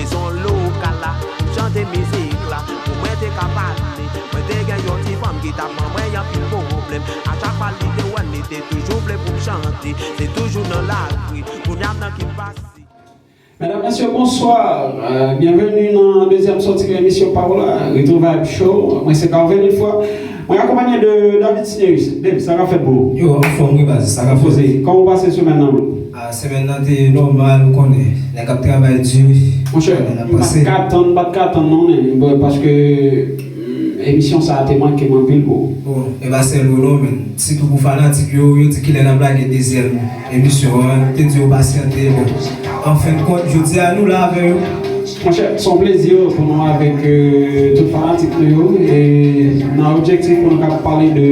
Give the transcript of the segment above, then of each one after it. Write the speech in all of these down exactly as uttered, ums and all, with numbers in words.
Son lokal la, pou chante mizik la, pou mwen te ka pale. Mwen te gen yon ti fanm ki t ap ban mwen anpil pwoblèm. A chak fwa li te wè m, li te toujou vle pou m chante. Se toujou nan lari, kounye a nan ki pase. Medam, mesye, bonswa. Euh, byenveni nan dezyèm sòti emisyon pa w la, Retro Vibe Show. Mwen se Carven Ilfwa. Mwen akonpanye de David Sinius. Dave, sa k ap fèt, bro? Yo, anfòm, wi, baz. Sa k ap fèt? Poze. Kòman w pase semèn nan, bro? Ah, semèn nan te nòmal, ou konnen. Nèg ap travay di. Monchè, m pa t ka tann, m pa t ka tann non, men, bon, paske, mm, emisyon sa a te manke m anpil, bro. Bon, e pa sèl ou non, men. Sitou pou fanatik yo, yo di kilè n ap lage dezyèm emisyon an, te di yo pasyante, bon. An fen de kont, jodi a nou la avè yo. Monchè, se yon plezi pou nou avèk, euh, tout fanatik nou yo. E nan objektif pou nou kapab pale de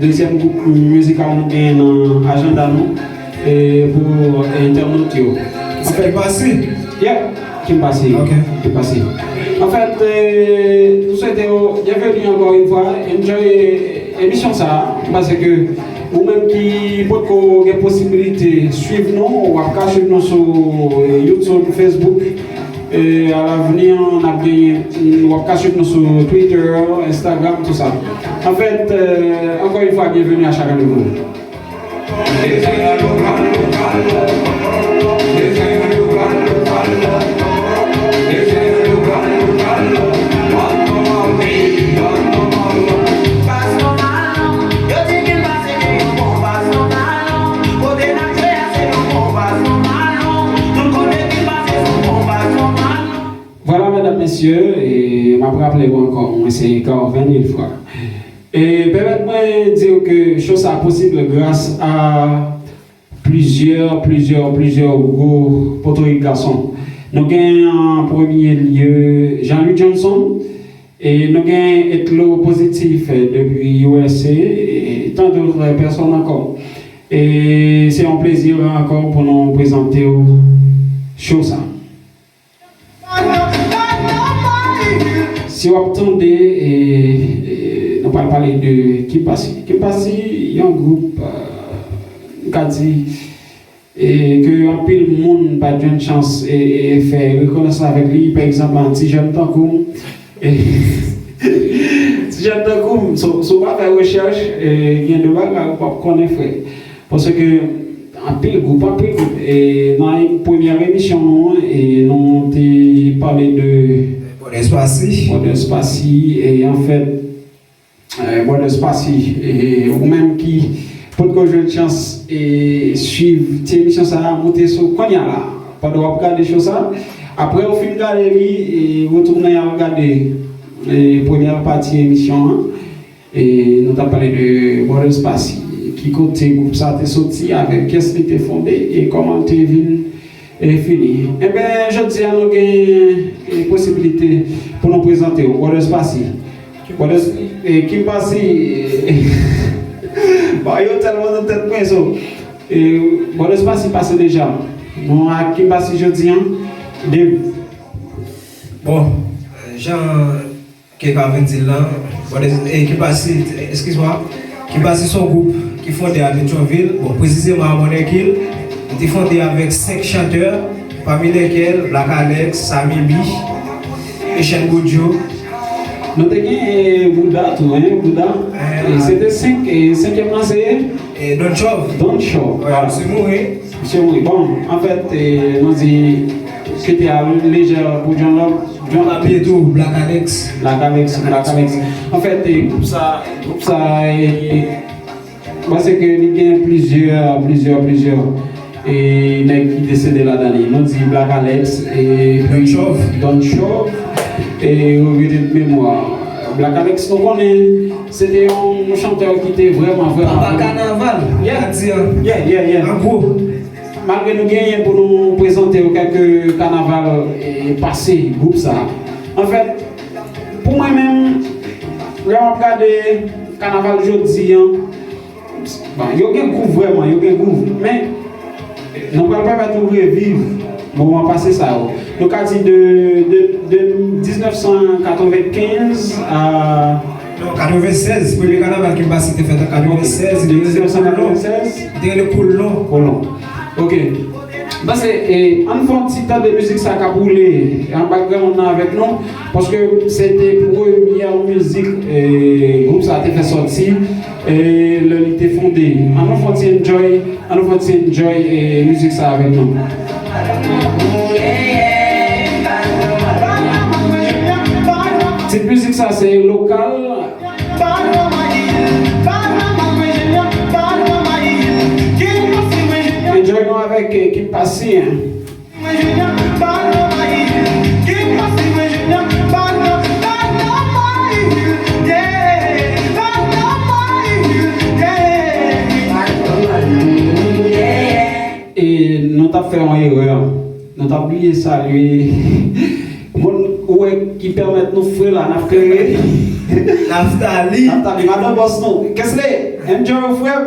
dezyèm gwoup mizikal nou genyen nan ajanda nou, e pou entènot yo. Anfèt, Kimpasi? Yeah, Kimpasi. Ok. Kimpasi. Anfèt, e, nou swete yo byenveni ankò yon fwa. Enjoy emisyon sa a, paske ou menm ki potko gen posiblite swiv nou, w ap ka swiv nou sou, e, YouTube, Facebook. E, alavni, n ap genyen, w ap ka swiv nou sou Twitter, Instagram, tout sa. Anfèt, e, ankò yon fwa, byenveni a chak a nou. Vwala, medam, mesye, e m ap raple w ankò, mwen se Carven Ilfwa. E pèmèt mwen di w ke show sa posib gras a plizyè, plizyè, plizyè gwo Potorik gason. Nou gen an premye lye Jean-Louis Johnson, e nou gen Etlo Pozitif depi U S A, e tant d'autres personnes ankò. E se yon plezi ankò pou nou prezante w show sa. Si w ap tande, e, e, nou pral pale de Kimpasi. Kimpasi, yon gwoup, e, m ka di, e, ke anpil moun pa t jwenn chans, e, e, fè rekonèsans avèk li. Pa egzanp, an ti jèn tankou m, e, ti jèn tankou m, si w, si w pa fè rechèch, e, gen de bagay ou p ap konnen, frè. Paske anpil gwoup, anpil gwoup. E nan premyè emisyon nou an, e nou te pale de Brothers Passy. Brothers Passy, e anfèt, e, Brothers Passy, e ou menm ki potko jwenn chans, e swiv ti emisyon sa a, moute sou kounye a la. Pandan w ap gade show sa, apre w fin gade li, e retounen al gade, e premyè pati emisyon an. E nou t ap pale de Brothers Passy, ki kote gwoup sa te soti, avèk kiyès li te fonde, e kòman l te vin, e fini. Enben, jodi a nou gen, e, posiblite pou nou prezante w, Brothers Passy. Brothers, e, Kimpasi, e, ba yo tèlman nan tèt mwen, so, e, Brothers Passy pase deja. Nou ak Kimpasi jodi a, de Bon, jan ke Carven di l lan, bon, e, Kimpasi, eskiz mwa, Kimpasi se yon gwoup ki fonde a Petyonvil, bon, presizeman a Mònèkil. Li te fonde avèk senk chantè, pami lèkèl Black Alex, Samy B, Echèn Goudjou. Nou te gen, e, Bouda tou, en, Bouda. E, se te senk, e, senkyèm lan se? E, Don Chòv. Don Chòv. Wi, misye mouri. Misye mouri. Bon, anfèt, e, nou di, kite a lejè pou John Love. John Love tou, Black Alex. Black Alex, Black Alex. Anfèt, e, gwoup sa, gwoup sa, e, e, m panse ke li gen plizyè, plizyè, plizyè, e, nèg ki desede ladan li. Nou di Black Alex, e, Don Chòv. Don Chòv, e, regretet memwa. Black Alex, nou konnen, se te yon chantè ki te vrèman, vrèman. Papa kanaval, yeah, di an. Yeah, yeah, yeah. An gwo. Malgre nou genyen pou nou prezante w kèk kanaval, e, pase gwoup sa. Anfèt, pou mwen menm, lè w ap gade kanaval jodi an, bon, yo gen gwouv vrèman, yo gen gwouv, men nou pral pèmèt nou reviv moman pase sa yo. Nou ka di de, de, de diznèf san katrevenkenz a Non, katrevennsèz, premye kanaval Kimpasi te fèt an katrevennsèz. De diznèf san katrevennsèz? Te rele Kolon. Kolon. Ok. Pase, e, ann fè yon ti tande mizik sa k ap woule an background nan avèk nou, paske se te premyè mizik, e, gwoup sa te fè sòti, e, lè li te fonde. Ann nou fè yon ti enjoy, ann nou fè yon ti enjoy, e, mizik sa avèk nou. Tit mizik sa se Lokal. Enjoy nou avèk, eh, Kim Passy, hein. E nou t ap fè yon erè. Nou t ap bliye salye moun ou wè ki pèmèt nou fre la, n ap klere. Naftali. Naftali, madan bòs nou. Kesley, enjoy ou frè m.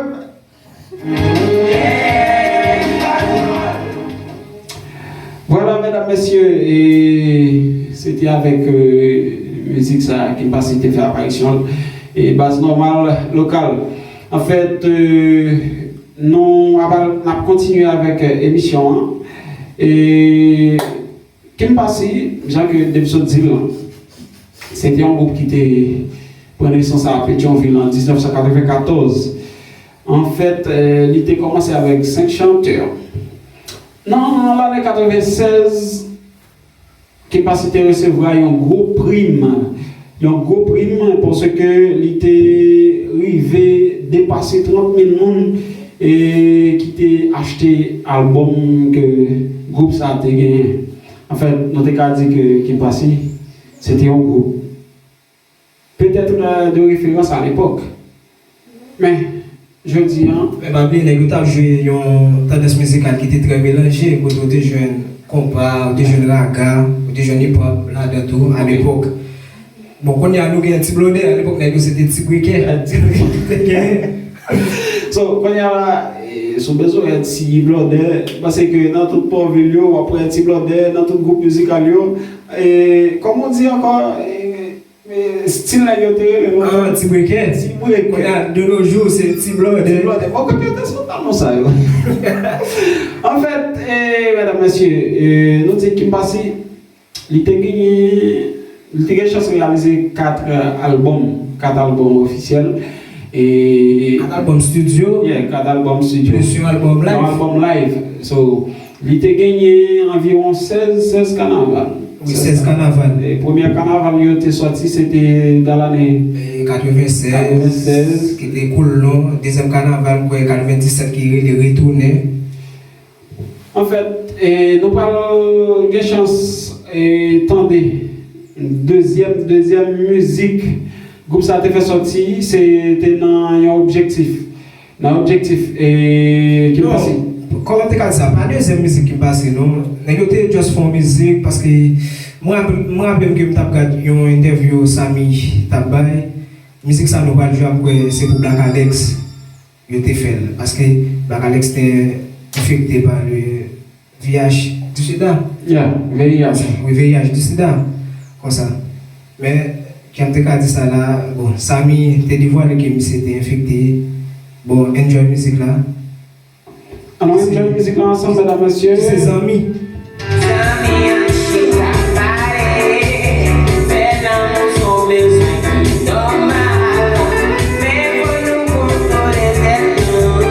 Vwala, medam, mesye, e se te avèk, e, mizik sa Kim Passy te fè aparisyon l. E baz nòmal, Lokal. Anfèt, e, nou ap, n ap kontinye avèk, e, emisyon an. E Kim Passy, jan ke depi sot di l lan, se te yon gwoup ki te pran nesans a Petyonvil an diznèf san katrevenkatòz. Anfèt, eh, li te kòmanse avèk senk chantè. Nan lane katrevensèz, Kim Passy te resevwa yon gwo prim, yon gwo prim paske li te rive depase trant mil moun, e ki te achte albòm ke gwoup sa te genyen. Anfèt, nou te ka di ke Kim Passy, se te yon gwoup petèt, euh, de referans a lepòk. Men, jodi a. Men pa bliye, nèg yo t ap jwe yon tandans mizikal ki te trè melanje, kote ou te jwenn konpa, ou te jwenn raga, ou te jwenn hip hop ladan tou, a lepòk. Bon, kounye a, nou gen ti blòdè, a lepòk, nèg yo se te ti brikè. Ti brikè. Te genyen. So, kounye a la, e, si w bezwen wè ti blòdè, m panse ke nan tout pòvil yo, w ap wè ti blòdè, nan tout gwoup mizikal yo. E, kòman w di ankò, e, e, stil nèg yo te rele l? Ah, ti brikè. Ti brikè. Kounye a, de nos jours, se ti blòdè. Ti blòdè. Bon, kote yo te sot nan non sa yo? Anfèt, e, medam, mesye, e, nou di Kim Passy, li te genyen, li te gen chans reyalize kat, eh, albòm, kat albòm ofisyèl. E kat albòm studio? Yeah, kat albòm studio. Plis yon albòm live. Yon albòm live. So, li te genyen anviwon sèz, sèz kanaval. Wi, sèz kanaval. E premyè kanaval yo te sòti, se te nan lane e katrevensèz, katrevensèz, ki te Koulon. Dezyèm kanaval, m kwè, katrevendisèt, ki rele Retounen. Anfèt, e, nou pral gen chans, e, tande dezyèm, dezyèm mizik gwoup sa te fè sòti, se te nan yon objektif. Nan objektif, e, Kim Passy. Non, kòman m te ka di sa? Pa dezyèm mizik Kim Passy, non. Nèg yo te just fè yon mizik, paske mwen raple, mwen raple m ke m t ap gad yon entèvyou Samy t ap bay. Mizik sa nou pral jwe a, m kwè se pou Black Alex yo te fè l. Paske Black Alex te enfekte pa le V I H du sida. Yeah, V I H. Wi, V I H du sida. Konsa. Men, jan m te ka di sa la, bon, Samy te devwale ke misye te enfekte. Bon, enjoy mizik la. Ann nou enjoy mizik la ansanm, medam, mesye. Se zanmi. Zanmi an chita pale, fè lanmou se yon bezwen ki nòmal. Men fò nou kontwole tèt nou.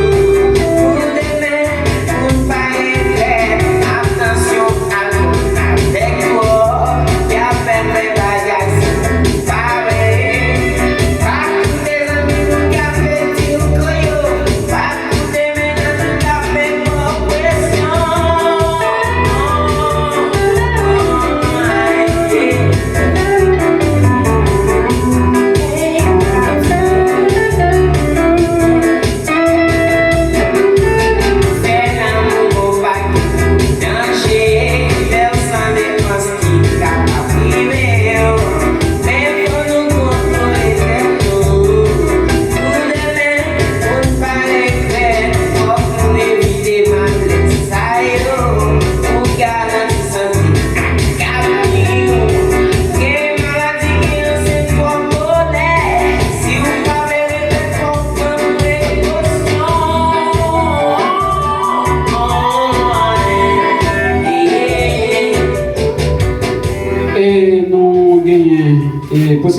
Pou demen, pou n pa regrèt. Atansyon, alkòl avèk dwòg, y ap fè n fè bagay san nou pa vle. Pa koute zanmi nou k ap fè di w koyo. Pa koute mennaj nou k ap met w an presyon.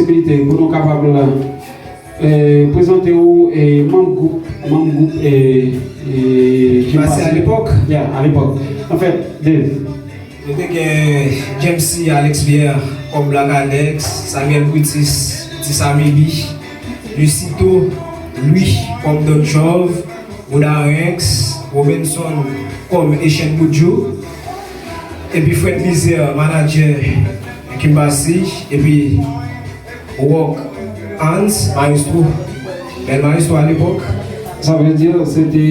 Pou nou kapab, e, prezante w, e, manm gwoup, manm gwoup, e, e, Kim Passy Alepòk. Yeah, Alepòk. Anfèt, Dave. Nou te gen James C. Alex Pierre kòm Black Alex, Samuel Brutus, Ti Samili, Lucito Louis kòm Don Chòv, Bouda Renks, Robinson kòm Echèn Boudjou, epi Fred Lizer, manadjè Kim Passy, epi Rock Hans, mayestwo, bèl mayestwo alepòk. Sa vle di, se te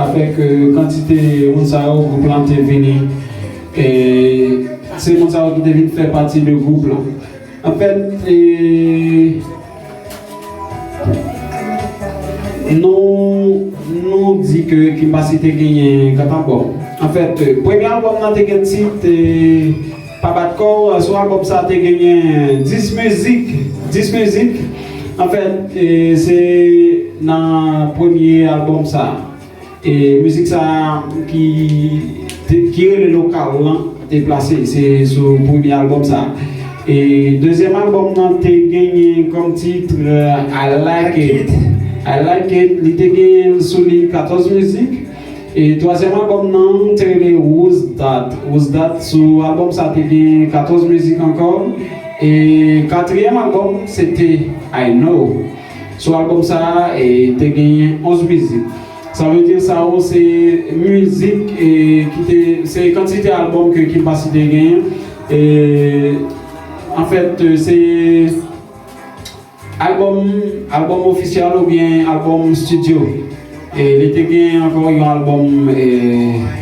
avèk, e, kantite moun sa yo, gwoup lan te vini. E se moun sa yo ki te vin fè pati de gwoup lan. Anfèt, e, nou, nou di ke Kim Passy te genyen kat albòm. Anfèt, e, premye albòm nan te gen tit, e, Pa Bat Kò W, sou albòm sa te genyen dis mizik, dis mizik. Anfèt, e, se nan premye albòm sa. E mizik sa ki, te, ki rele Lokal lan te plase, se sou premye albòm sa. E dezyèm albòm nan te genyen kòm tit, e, I Like It. I Like It. Li te genyen sou li katòz mizik. E twazyèm albòm nan te rele Who's That. Who's That, sou albòm sa te gen katòz mizik ankò. E katriyèm albòm se te I Know. Sou albòm sa, e, te genyen onz mizik. Sa vle di sa yo se mizik, e, ki te, se kantite albòm ke Kim Passy te genyen. E, anfèt, se albòm, albòm ofisyèl oubyen albòm estidyo. E li te gen ankò yon albòm, e,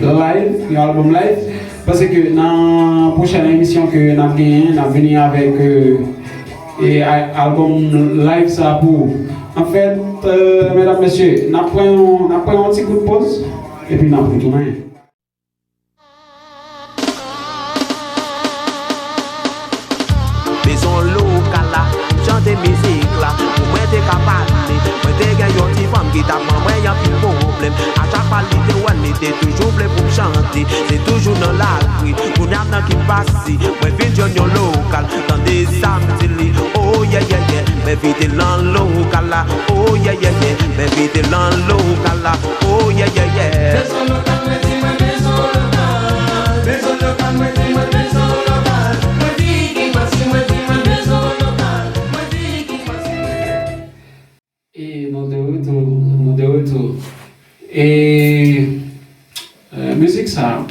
live, yon albòm live. Paske nan pwochèn emisyon ke n ap genyen, n ap vini avèk, e, e a-, albòm live sa pou ou. Anfèt, e, medam, mesye, n ap pran yon, n ap pran yon ti kout poz, epi n ap retounen. Bezwen lokal la, chante mizik la, pou mwen te ka pale. Mwen te gen yon ti fanm ki t ap ban mwen anpil pwoblèm. A chak fwa li te wè l, li te toujou vle pou m chante. Se toujou nan lari, kounye a nan ki pase, mwen vin jwenn yon lokal. Tande sa m di li, oh yeah, yeah, yeah. M envite l nan lokal la, oh yeah, yeah, yeah. M envite l nan lokal la, oh yeah, yeah, yeah. Bezwen lokal, mwen di mwen bezwen lokal. Bezwen lokal, mwen di mwen bezwen lokal. Mwen di ki pase, mwen di mwen bezwen lokal. Mwen di ki pase, mwen di. E nou de retou, nou de retou. E, e, mizik sa,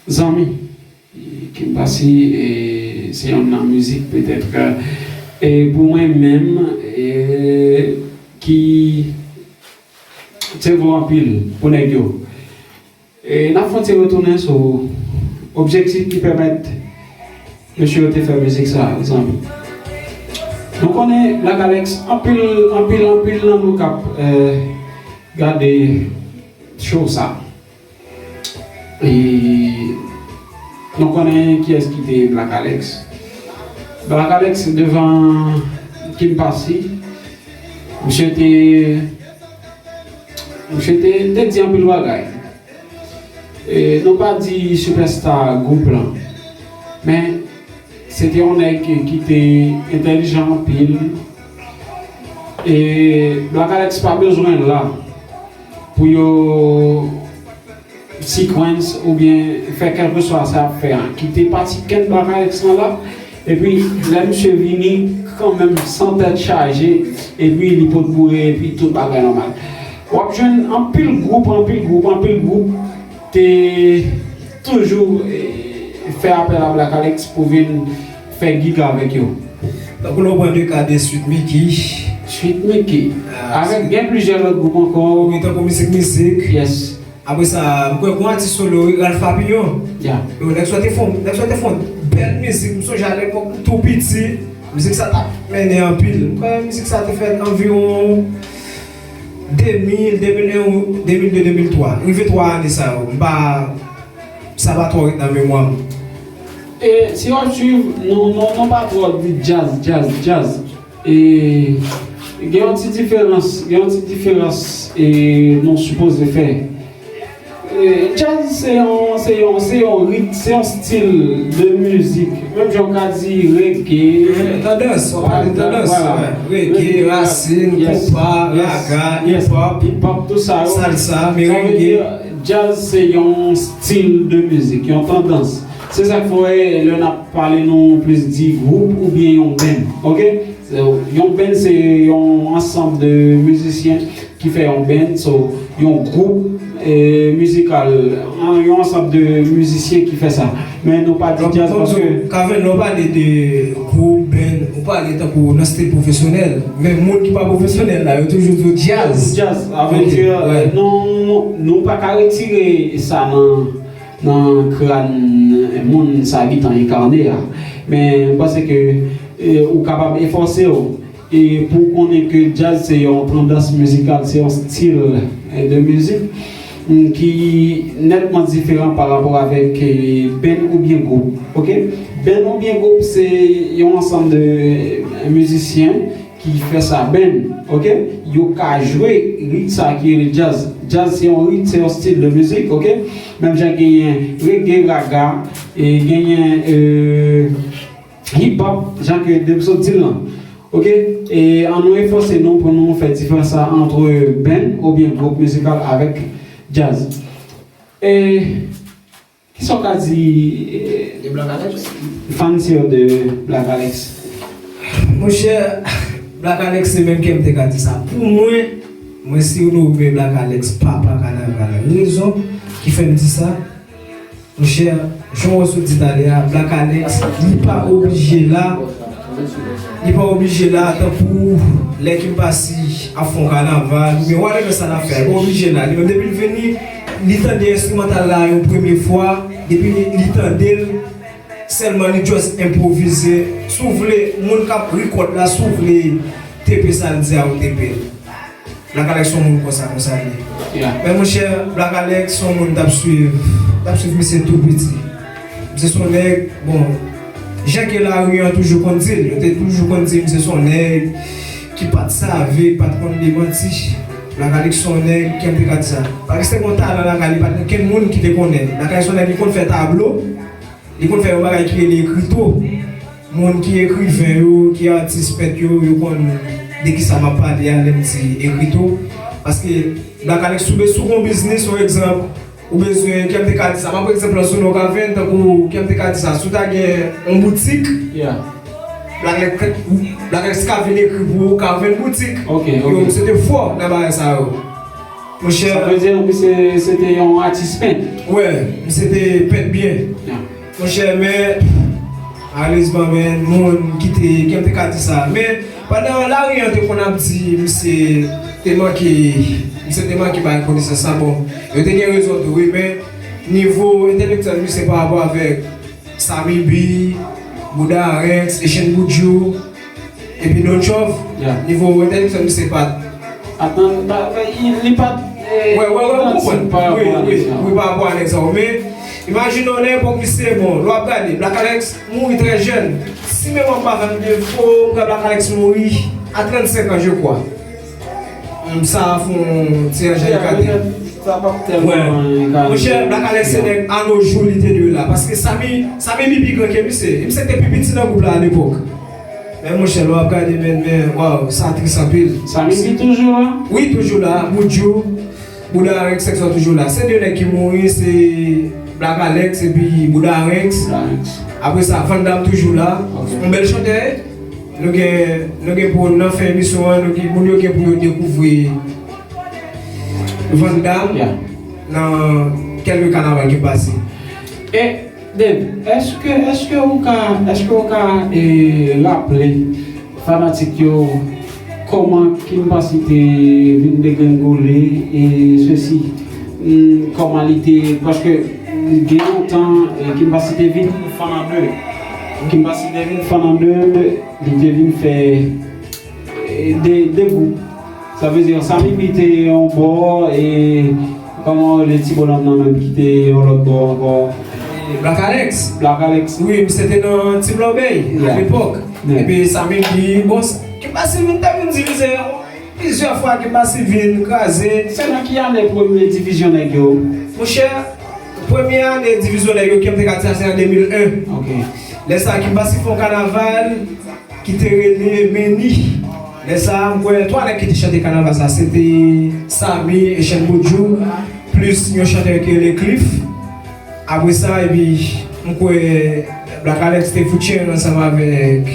zanmi, Kim Passy, e, se yonn nan mizik petèt, e, pou mwen menm, e, ki te vo anpil pou nèg yo. E n ap fè yon ti retounen sou objektif ki pèmèt mesye yo te fè mizik sa, zanmi. Nou konnen Black Alex, anpil, anpil, anpil nan nou k ap, e, gade show sa. E nou konnen kiyès ki te Black Alex. Black Alex devan Kim Passy, misye te, misye te, te di anpil bagay. E nou pa di sipèsta gwoup lan, men se te yon nèg ki, ki te entèlijan anpil. E Black Alex pa bezwen la pou yo sequence oubyen fè kèlkeswa sa y ap fè a. Kite pati kenn Black Alex lan la. Epi, lè misye vini, kanmenm, san tèt chaje, epi li pot boure, epi tout bagay nòmal. W ap jwenn anpil gwoup, anpil gwoup, anpil gwoup te toujou, e, fè apèl a Black Alex pou vin fè gig avèk yo. Tankou lè w pran de ka de Sweet Micky. Sweet Micky. Ah, avèk gen plizyè lòt gwoup ankò. Wi, tankou Mizik Mizik. Yes. Apre sa, m kwè gon atis solo, wi, Ralph Papillon. Ya. Yo, nèg sa te fè, nèg sa te fè yon bèl mizik. M sonje alepòk m tou piti, mizik sa t ap mennen anpil. M kwè mizik sa te fèt anviwon de mil, de mil en, de mil de, de mil twa. Rive twa ane sa yo. M pa, sa pa twò ret nan memwa m. E si w ap swiv, nou, nou, nou pa twò di djaz, djaz, djaz. E gen yon ti diferans, gen yon ti diferans, e nou sipoze fè. Eh, djaz se yon, se yon, se yon rit, se yon stil de mizik. Menm jan w ka di reggae. Tandans, w ap pale tandans, vwala. Reggae, rasin, konpa, raga, hip hop, hip hop, tout sa yo. Salsa, merengue. Sa vle di, djaz se yon stil de mizik, yon tandans. Se sa k fè lè n ap pale nou plis di gwoup oubyen yon band, oke? Yon band se yon ansanm de mizisyen ki fè yon band, so yon gwoup eh, mizikal, yon ansanm de mizisyen ki fè sa. Men nou pa di djaz paske. Kaven, lè w pale de gwoup, band, ou pale tankou nan stil pwofesyonèl. Men moun ki pa pwofesyonèl la, yo toujou di w djaz. Djaz, sa vle di, nou, nou pa ka retire sa nan, nan kràn moun sa ki t an enkane a. Men m panse ke eh, ou kapab efòse w e pou w konnen ke djaz se yon tandans mizikal, se yon stil eh, de mizik mm, ki nètman diferan pa rapò avèk eh, band oubyen gwoup. Oke? Band oubyen gwoup se yon ansanm de eh, mizisyen ki fè sa band. Oke? Yo ka jwe rit sa ki rele djaz. Djaz se yon rit, se yon stil de mizik. Oke? Menm jan genyen reggae, raga, e genyen eh, hip hop, jan ke Dave sot di l lan. Oke? E ann nou efòse nou pou nou fè diferans sa ant band oubyen gwoup mizikal avèk djaz. E kisa w ka di eh, de Black Alex? Fans yo de Black Alex? Monchè, Black Alex se menm ke m te ka di sa. Pou mwen, mwen si w nou renmen Black Alex, papa kanaval. Rezon ki fè m di sa, Monchè, jan w sot di talè a, Black Alex, li pa oblije la, li pa oblije la tankou lè Kim Passy ap fè yon kanaval, oubyen whatever sa l ap fè, li pa oblije la. Li menm depi l vini, li tande enstrimantal la yon premye fwa, depi li, li tande l, sèlman li just enpwovize. Si w vle, moun k ap record la, si w vle, tepe sa l di a, ou tepe l. Black Alex se yon moun konsa, konsa li ye. Men monchè, Black Alex se yon moun m t ap swiv, m t ap swiv misye tou piti. Misye se yon nèg, bon, jan ke lari an toujou konn di l, yo te toujou konn di misye se yon nèg ki pa t save, pa t konn li manti. Black Alex se yon nèg, kè m te ka di sa. Black Alex te gen yon talan lakay li, pa t gen okenn moun ki te konnen. Black Alex se yon nèg ki konn fè tablo. Li konn fè yon bagay ki rele ekrito. Moun ki ekriven yo, ki atis pent yo, yo konn de kisa m ap pale a lè m di ekrito. Paske Black Alex, si w be-, si w gen yon biznis, yon egzanp, ou bezwen, kè m te ka di sa, m ap pran egzanp lan sou non Kaven, tankou, kè m te ka di sa, si w ta gen yon boutik, Black Alex, Black Alex ka vin ekri pou ou, Kaven Boutik. Yo, misye te fò nan bagay sa yo. Monchè. Sa vle di, misye se te yon atis pent. Wi, misye te pent byen. Monchè, men, malerezman, men, moun ki te, kè m te ka di sa. Men, pandan lari an te konn ap di, misye te manke, misye te manke bay konesans sa, bon, yo te gen rezon tou, wi, men, nivo entèlektyèl misye pa rapò avèk Sammy B, Bouda Ranks, Echèn Boudjou, epi Don Chòv, nivo entèlektyèl misye pa t. Atann, li pa t. Wi, wi, wi, m konprann. Wi, wi, wi, pa rapò a nèg sa yo. Men, imajine w nan epòk misye, bon, lè w ap gade, Black Alex mouri trè jèn. Si memwa m pa fè m defo, m kwè Black Alex mouri a trannsenk an, je crois. Sa a fè yon ti jan ekate. Monchè, Black Alex se nèg a nos jours li te dwe la. Paske Sammy, Sammy B pi gran ke misye. Misye te pi piti nan gwoup la alepòk. Men monchè, lè w ap gade, men, men, waw, sa tris anpil. Sammy B toujou la? Wi, toujou la. Boudjou, Bouda Ranks, sèk sa toujou la. Se de nèg ki mouri, se Black Alex epi Bouda Ranks. Apre sa, Van Damme toujou la. Yon bèl chantè. Nou gen, nou gen pou nan fen emisyon an, nou gen, moun yo gen pou yo dekouvri Van Damme nan kèlke kanaval ki pase. E, Dave, èske, èske ou ka, èske ou ka, e, raple fanatik yo kòman Kim Passy te vin degrengole, e sesi, mm, kòman li te, paske gen yon tan, e, Kim Passy te vin fann an de. Kim Passy te vin fann an de, li te vin fè, e, de, de gwoup. Sa vle di, Sammy B te yon bò, e, kòman w rele ti bonòm nan menm ki te yon lòt bò ankò? Black Alex. Black Alex. Wi, misye te nan Team Lòbèy alepòk. Epi Sammy B, bon, Kim Passy, m te vin di misye, Plizyè fwa King Bassy vin kraze. Se nan ki ane premye divizyon nèg yo? Monchè, premye ane divizyon nèg yo, King te ka di sa, se an de mil en. Ok. Lè sa, King Bassy fè yon kanaval ki te rele Meni. Lè sa, m kwè twa nèg ki te chante kanaval sa, se te Samy, Echèn Boudjou, plis yon chantè ki rele Cliff. Apre sa, epi, m kwè Black Alex te fout cheri ansanm avèk,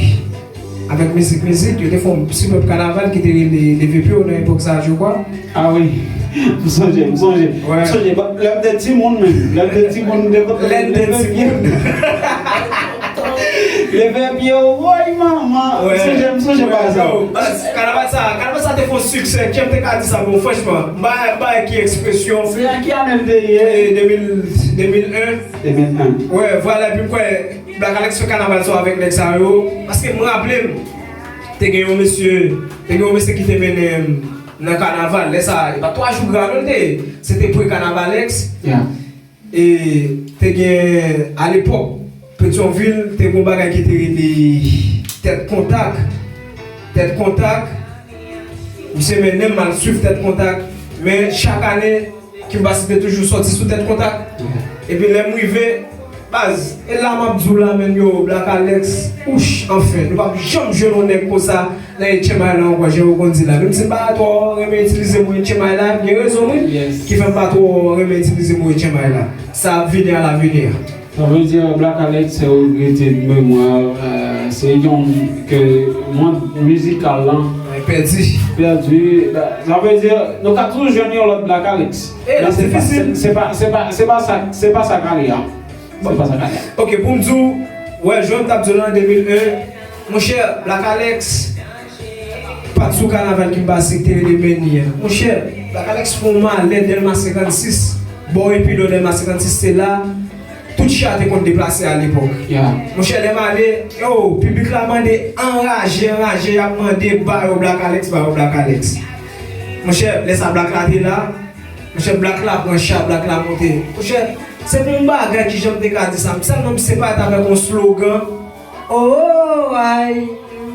avèk Mizik Mizik. Yo te fè yon sipèb kanaval ki te rele Leve Pye W nan epòk sa, je crois. Ah wi, m sonje, m sonje. M sonje, lè m te timoun menm, lè m te timoun, m te konn leve pye. Lè m te timoun. Leve pye, woy manman. M sonje, m sonje bagay sa. Kanaval sa, kanaval sa te fè yon siksè, kèm te ka di sa, bon, franchman, m pa, m pa ki ekspresyon. Se an ki ane l te ye? De mil, de mil en. De mil en. Wè, vwala, epi m kwè Black Alex fè kanaval sa avèk nèg sa yo. Paske m raple m, te gen yon mesye, te gen yon mesye ki te mennen m nan kanaval. Lè sa, e pa twa jou gra non l te ye. Se te pre-kanavalex. E te gen, alepòk, Petyonvil, te gen yon bagay ki te rele Tèt Kontak. Tèt Kontak, misye mennen m al swiv Tèt Kontak. Men chak ane, King Bassy te toujou sòti sou Tèt Kontak. Epi lè m rive, baz, e la m ap di w la menm yo, Black Alex, ouch, anfen, nou p ap janm jwenn yon nèg konsa nan H M I la ankò, jan yo konn di la. Menm si m pa twò renmen itilize mo H M I la, gen rezon wi, ki fè m pa twò renmen itilize mo H M I la. Sa ap vini alavenir. Sa vle di Black Alex se regrete memwa, euh, se yon ke mond mizikal lan pèdi. Pèdi. Sa vle di nou ka toujou jwenn yon lòt Black Alex. E l ap difisil. Se pa, se pa, se pa sa, se pa sa k ale a. Se pa sa k ale a. Ok, pou m di w, wè, jan m t ap di w lan de mil en, monchè, Black Alex pa t sou kanaval King Bassy ki te rele Meni a. Monchè, Black Alex fè yon malè Dèlma senkannsis. Bò epi lò Dèlma senkannsis, se la tout cha te konn deplase alepòk. Monchè, lè m ale, yo, piblik la mande anraje, anraje, y ap mande ba yo Black Alex, ba yo Black Alex. Monchè, lè sa Black la te la, monchè, Black la pran cha, Black la monte. Monchè, se pou yon bagay ki jan m te ka di sa, m sèlman m se parèt avèk yon slogan. Oh, ay,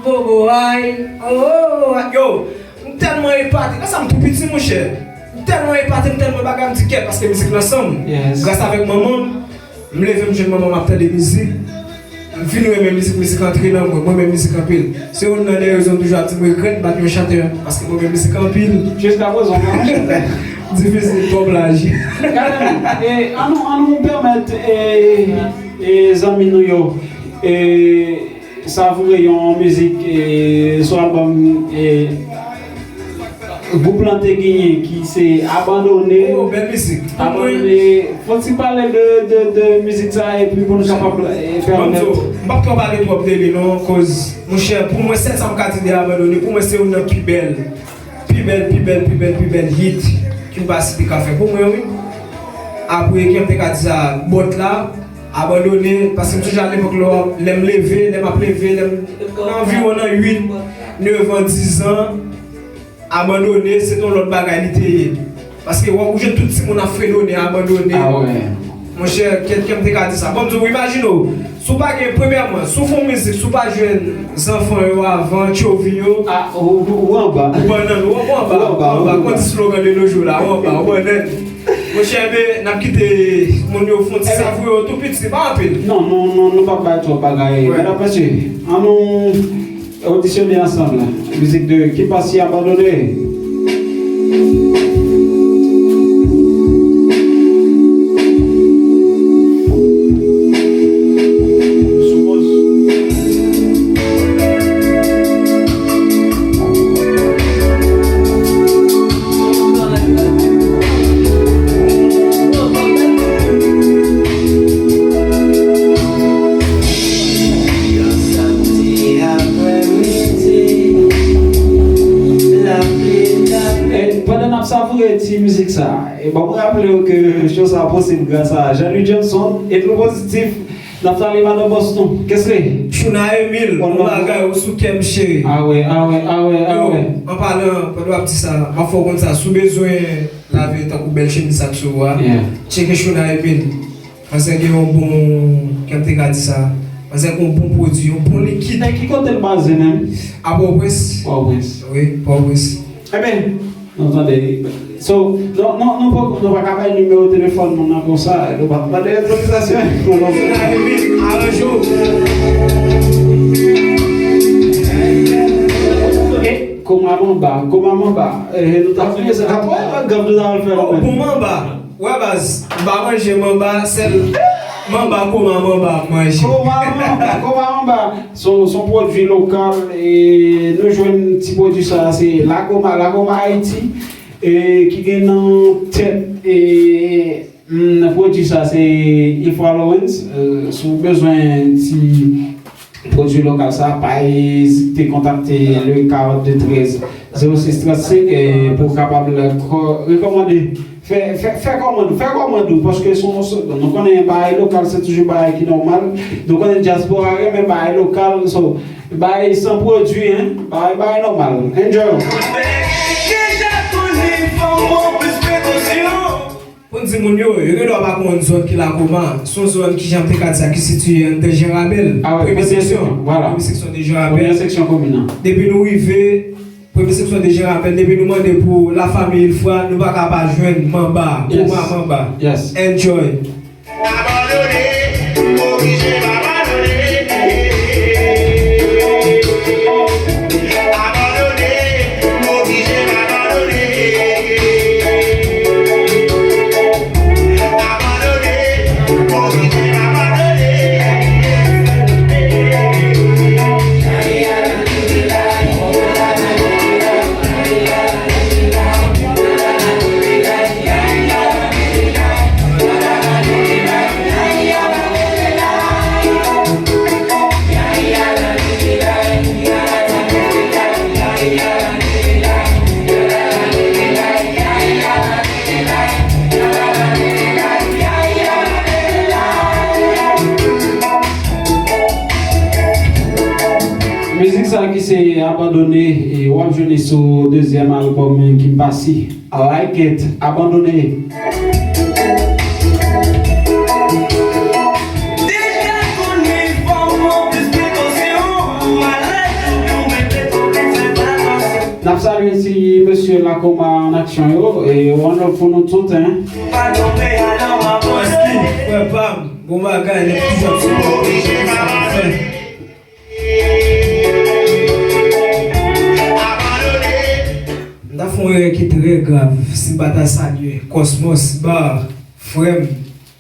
bobo, ay, oh, ay. Yo, m tèlman epate. Lè sa m tou piti, monchè. M tèlman epate, m tèlman bagay, m di kèt, paske mizik nan san m. Gras avèk manman m, m leve, m jwenn manman m ap tande mizik. M vin renmen mizik, mizik antre nan mwen, mwen renmen mizik anpil. Se youn nan de rezon m toujou ap di m regrèt m pa t yon chantè, paske mwen renmen mizik anpil. Jiskaprezan, w pa yon chantè. Difisil, twòp laj. Gade, e, ann nou, ann nou pèmèt, e, e, zanmi nou yo, e, savoure yon mizik, e, sou albòm, e, gwoup lan te genyen ki se Abandone. Oh, bèl mizik. Abandone. Fò n ti pale de, de, de mizik sa epi pou nou kapab, e, pèmèt. M p ap twò pale twòp de li non, koz, monchè, pou mwen, sèl sa m ka di de Abandone, pou mwen se youn nan pi bèl, pi bèl, pi bèl, pi bèl, pi bèl hit King Bassy te ka fè pou mwen, wi. Apre, kèm te ka di sa, bòt la, Abandone, paske m sonje alepòk lè, lè m leve, lè m ap leve, lè m nan anviwon nan uit, nèf an, diz an, Abandone, se t on lòt bagay li te ye. Paske w ap, ou jwenn tout timoun ap fredone, Abandone. Monchè, kèt, kèm te ka di sa. Bon, m di w, imajine w, si w pa gen, premyèman, si w fè yon mizik, si w pa jwenn zanfan yo avan, tchovi yo, ou anba. Ou bannann, ou anba, ou anba, ou anba. Kon di slogan de nos jours la, ou anba, ou bannann. Monchè, men, n ap kite moun yo fè yon ti savoure yo tou piti, se pa anpil. Non, non, non, nou p ap bay twòp bagay. Medam, mesye, ann nou odisyone ansanm la. Mizik de King Bassy, Abandone. E pandan n ap savoure ti mizik sa, e ban mwen raple w ke show sa posib gras a Jean-Louis Johnson, Etlo Pozitif, Naftali Madan Boston, kèske? Chouna Emile, yon bagay ou sou kè m cheri. Awe, awe, awe, awe. Yo, an palan, pandan w ap di sa, m ap fè w konn sa, si w bezwen lave tankou bèl chemiz sa k sou ou a, tcheke Chouna Emile. Manzè gen yon bon, kèm te ka di sa, manzè gen yon bon pwodui, yon bon likid. Nan ki kote l baze menm? A Pòtoprens. Pòtoprens. Wi, Pòtoprens. Ebyen, nou tande. So, nou, nou, nou pa, nou pa ka bay nimewo telefòn moun nan konsa, nou pa mande otorizasyon. Aranje w. E, koma manba, koma manba. E, nou ta fini, se la pou gòm nou ta al fè. Oh, bon manba. Wè baz, m pa manje manba, sèl manba koma manba ap manje. Koma manba, koma manba. Se yon, se yon pwodui lokal, e nou jwenn ti pwodui sa, se Lakoma, Lakoma Ayiti, e ki gen nan tèt, e, mm, pwodui sa, se Ifra Lawrence, e, si w bezwen ti pwodui lokal sa, pa ezite kontakte le karant de trèz zewo sis trannsenk, e, pou w kapab rekò-, rekòmande. Fè, fè, fè kòmand ou, fè kòmand ou, paske se yon, se, nou konnen bagay lokal se toujou bagay ki nòmal. Nou konnen dyaspora renmen bagay lokal, so, bagay san pwodui, hein, bagay, bagay nòmal. Enjoy. Deja konnen fò w pran plis prekosyon. Pou n di moun yo, yo gen dwa pa konn zòn ki Lakoma, se yon zòn ki jan m te ka di sa, ki sitiye anndan Jan Rabèl. Ah ouais, premye seksyon, voilà. Premye seksyon de Jan Rabèl. Premye seksyon komin nan. Depi nou rive, premye seksyon de Jan Rabèl, depi nou mande pou lafanmi Ifra, nou pa ka pa jwenn manba, koma manba. Yes. Enjoy. Abandone, oblije abandone. Abandone, oblije abandone. Abandone, oblije abandone. Mizik sa ki se Abandone, e w ap jwenn li sou dezyèm albòm Kim Passy, I Like It, Abandone. Deja konnen fò w pran plis prekosyon, malad ou byen ou mete twòp fè atansyon. N ap salye ti mesye Lakoma an aksyon yo, e one love pou nou tout, hein. Pa tonbe adan m abandone. Frè pa m, bon bagay, nèg toujou ap sipòte sa n ap fè. M ta fè yon erè ki trè grav si m pa ta salye Cosmos Bar, frè m,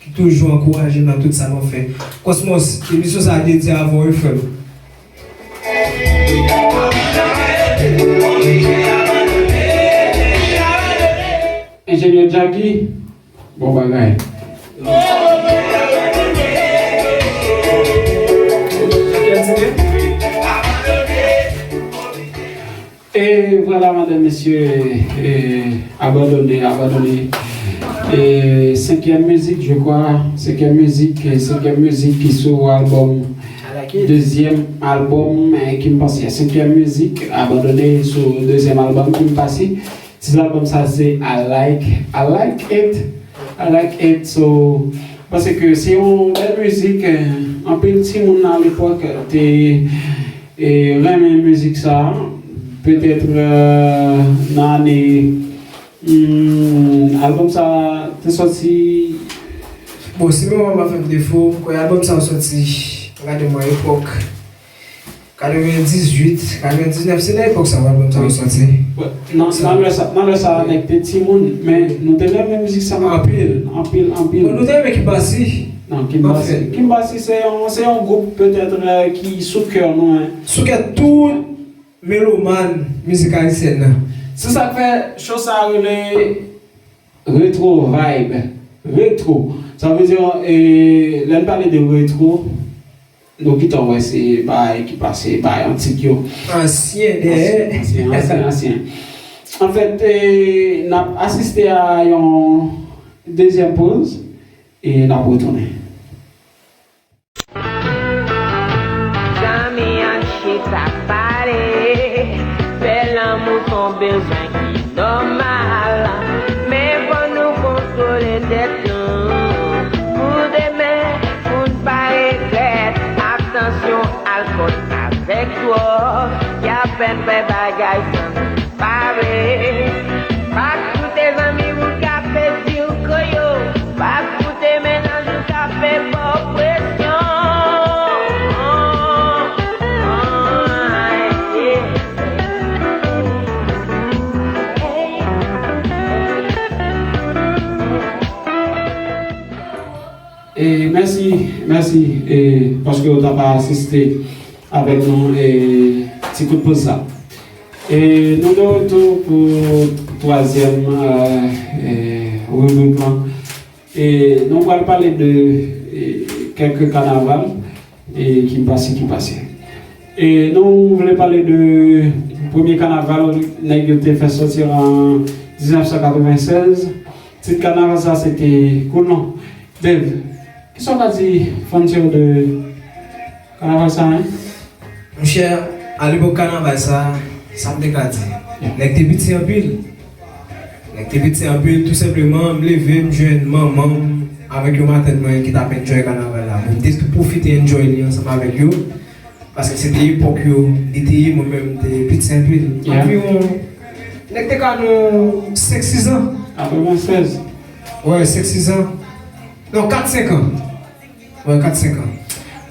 ki toujou ankouraje m nan tout sa m ap fè. Cosmos, emisyon sa a dedye avè w, wi, frè m. Enjenyè Jackie, bon bagay. E vwala, madanm, mesye, e, Abandone, Abandone. E, senkyèm mizik, je crois, senkyèm mizik, e, senkyèm mizik ki sou albòm, dezyèm albòm, e, Kim Passy. Senkyèm mizik, Abandone, sou dezyèm albòm Kim Passy. Tit albòm sa se I Like, I Like It, I Like it. So, paske se yon bèl mizik, eh, anpil timoun nan lepòk te, eh, renmen mizik sa. Petèt, eh, nan ane, hmm, albòm sa te sòti. Bon, si memwa m pa fè m defo, m kwè albòm sa sòti, gade mwen epòk, katrevendizuit, katrevendiznèf, se nan epòk sa albòm sa yo sòti. Wi. Nan, nan lè sa, nan lè sa, nèg te timoun, men nou te renmen mizik sa anpil, anpil, anpil. Bon, nou te renmen Kim Passy. Non, Kim Passy. Anfen. Kim Passy se yon, se yon gwoup petèt, eh, ki sou kè nou, en. Sou kè tout melomàn mizik ayisyèn nan. Se sa k fè show sa rele Retro Vibe. Retro. Sa vle di, eh, lè n pale de retro, nou gentan wè se bagay ki pase, bagay antik yo. Ansyen, dèyè. Ansyen, ansyen, ansyen, ansyen. Anfèt, eh, n ap asiste a yon dezyèm poz e n ap retounen. Zanmi, ann chita pale. Fè lanmou se yon bezwen ki nòmal. Men fò nou kontwole tèt nou pou demen, pou n pa regrèt. Abstansyon alkòl avèk dwòg, y ap fè n fè bagay, zanmi. Pa Pa koute zanmi w k ap di w koyo. Pa koute mennaj ou k ap fè ba w presyon. E mèsi, mèsi, e, paske w ta pa asiste avèk nou, e, ti kout poz sa. E nou de retou pou twazyèm, e, e, ribrik lan. E nou pral pale de, e, kèk kanaval, e, ki pase, ki pase. E nou vle pale de premye kanaval nèg yo te fè sòti an diznèf san katrevennsèz. Tit kanaval sa se te Koulon. Dave, kisa w ka di fanatik yo de kanaval sa, en? Monchè, alepòk kanaval sa, sa m te ka di? Nèg te piti anpil. Nèg te piti anpil, tou senpleman, m leve, m jwenn manman m avèk yon matant mwen ki t ap enjoy kanaval la. Bon, m te pwofite enjoy li ansanm avèk yo. Paske se te epòk yo, li te ye, mwen menm, m te piti anpil. Anviwon, nèg te ka nan senk, sis an. Katrevennsèz. Wi, senk, sis an. Non, kat, senk an. Wi, kat, senk an.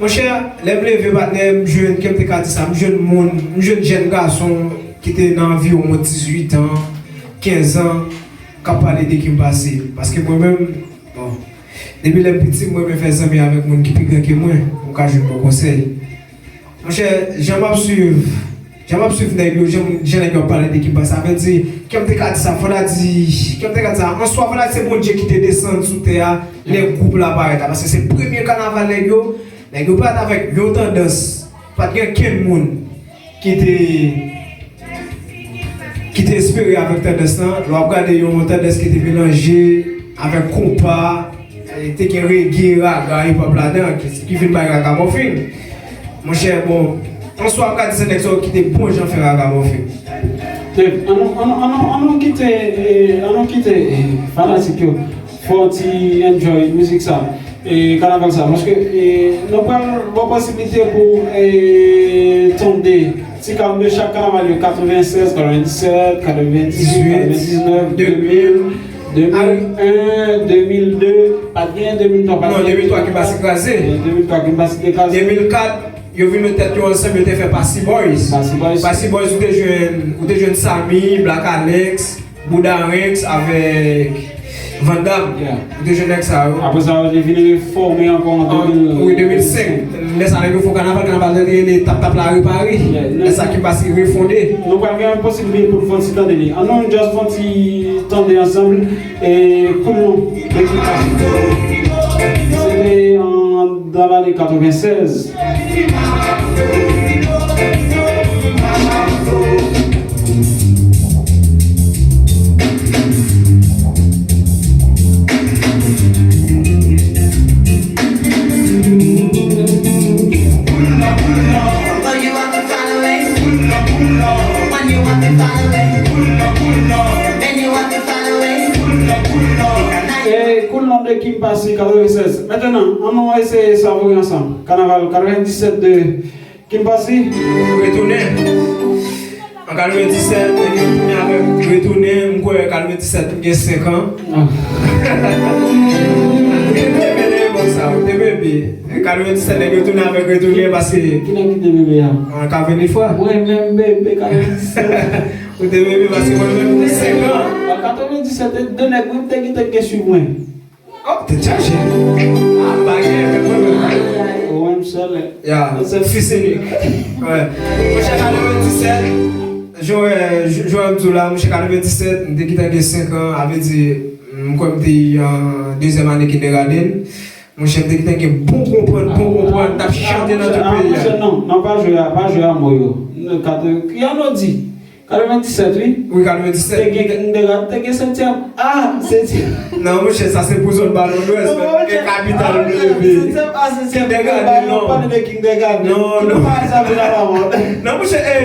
Monchè, lè m leve, patnè, m jwenn, kè m te ka di sa, m jwenn moun, m jwenn jèn gason ki te nan anviwon dizuit an, kenz an, k ap pale de Kim Passy. Paske mwen menm, bon, depi lè m piti, m renmen fè zanmi avèk moun ki pi gran ke mwen, pou m ka jwenn bon konsèy. Monchè, jan m ap swiv, jan m ap swiv nèg yo, jan, jan nèg yo ap pale de Kim Passy, sa vle di, kè m te ka di sa, fò n ta di, kè m te ka di sa, answa, fò n ta di se Bondye ki te desann sou tè a, lè gwoup la parèt la, paske se premye kanaval nèg yo, nèg yo parèt avèk yon tandans, pa t gen kenn moun ki te, ki te espere avèk tandans lan, lè w ap gade yon tandans ki te melanje avèk konpa, e, te gen reggae, raga, hip hop ladan, ki, ki vin bay ragamòfin. Monchè, bon, answa m ka di se nèg sa yo ki te bon jan fè ragamòfin. Dave, ann nou, ann nou, ann nou, ann nou kite, e, ann nou kite, e, fanatik yo fè yon ti enjoy mizik sa, e, kanaval sa, paske, e, nou pral ba w posiblite pou, e, tande ti kam de chak kanaval yo, katrevennsèz, katrevendisèt, katrevendizuit, katrevendiznèf, de mil, de mil en, de mil de, pa t gen de mil twa, pa t gen de mil twa. Non, de mil twa Kim Passy kraze. De mil twa Kim Passy te kraze. De mil kat, yo vin met tèt yo ansanm, yo te fè Passy Boys. Passy Boys. Passy Boys, ou te jwenn, ou te jwenn Samy, Black Alex, Bouda Ranks avèk Van Damme. Yeah. Ou te jwenn nèg sa yo. Apre sa, yo te vin refòme ankò an de mil, wi, de mil senk. Lè sa, nèg yo fè kanaval, kanaval te rele Tap Tap Lari Pari. Yeah. Lè sa, Kim Passy refonde. Nou pral gen posiblite pou nou fè yon ti tande li. Ann nou just fè yon ti tande ansanm. E Koulon de Kim Passy. Se te an, nan lane katrevennsèz. E Koulon de Kim Passy, katrevennsèz. Mentnan, ann nou eseye savore ansanm. Kanaval katrevenndisèt de Kim Passy. Retounen. An katrevenndisèt, nèg yo tounen avèk Retounen. M kwè katrevenndisèt, m gen senk an. Ah. M te bebe nan epòk sa, m te bebe. Katrevenndisèt, nèg yo tounen avèk Retounen paske. Ki nèg ki te bebe a? An katrevenndisèt. Mwen menm bebe katrevenndisèt. Ou te bebe paske mwen menm m gen senk an. An katrevenndisèt, de nèg wi m te gentan gen swiv mwen. Oh, tèt chaje. Ah, bagay, men mwen menm. Ou menm sèl. Ya, fis inik. Wi. Monchè, katrevenndisèt, jan, jan m di w la, monchè, katrevenndisèt, m te gentan gen senk an, sa vle di, m kwè m te an dezyèm ane kindergarten. Monchè, m te gentan gen bon konprann, bon konprann, t ap chante nan tout peyi a. Monchè, non, non, pa jwe a, pa jwe a mo yo. Katreven, ki ane w di? Katrevenndisèt, wi. Wi, katrevenndisèt. Te gen, te gen, te gen sentyèm A, sentyèm. Non, monchè, sa se pou zòn Balon Dwès, men gen kapital ou leve. Sentyèm A, sentyèm B, non. Pale de Kindergarten. Non, non. Pa sa vin la pa mò. Non, monchè, ey.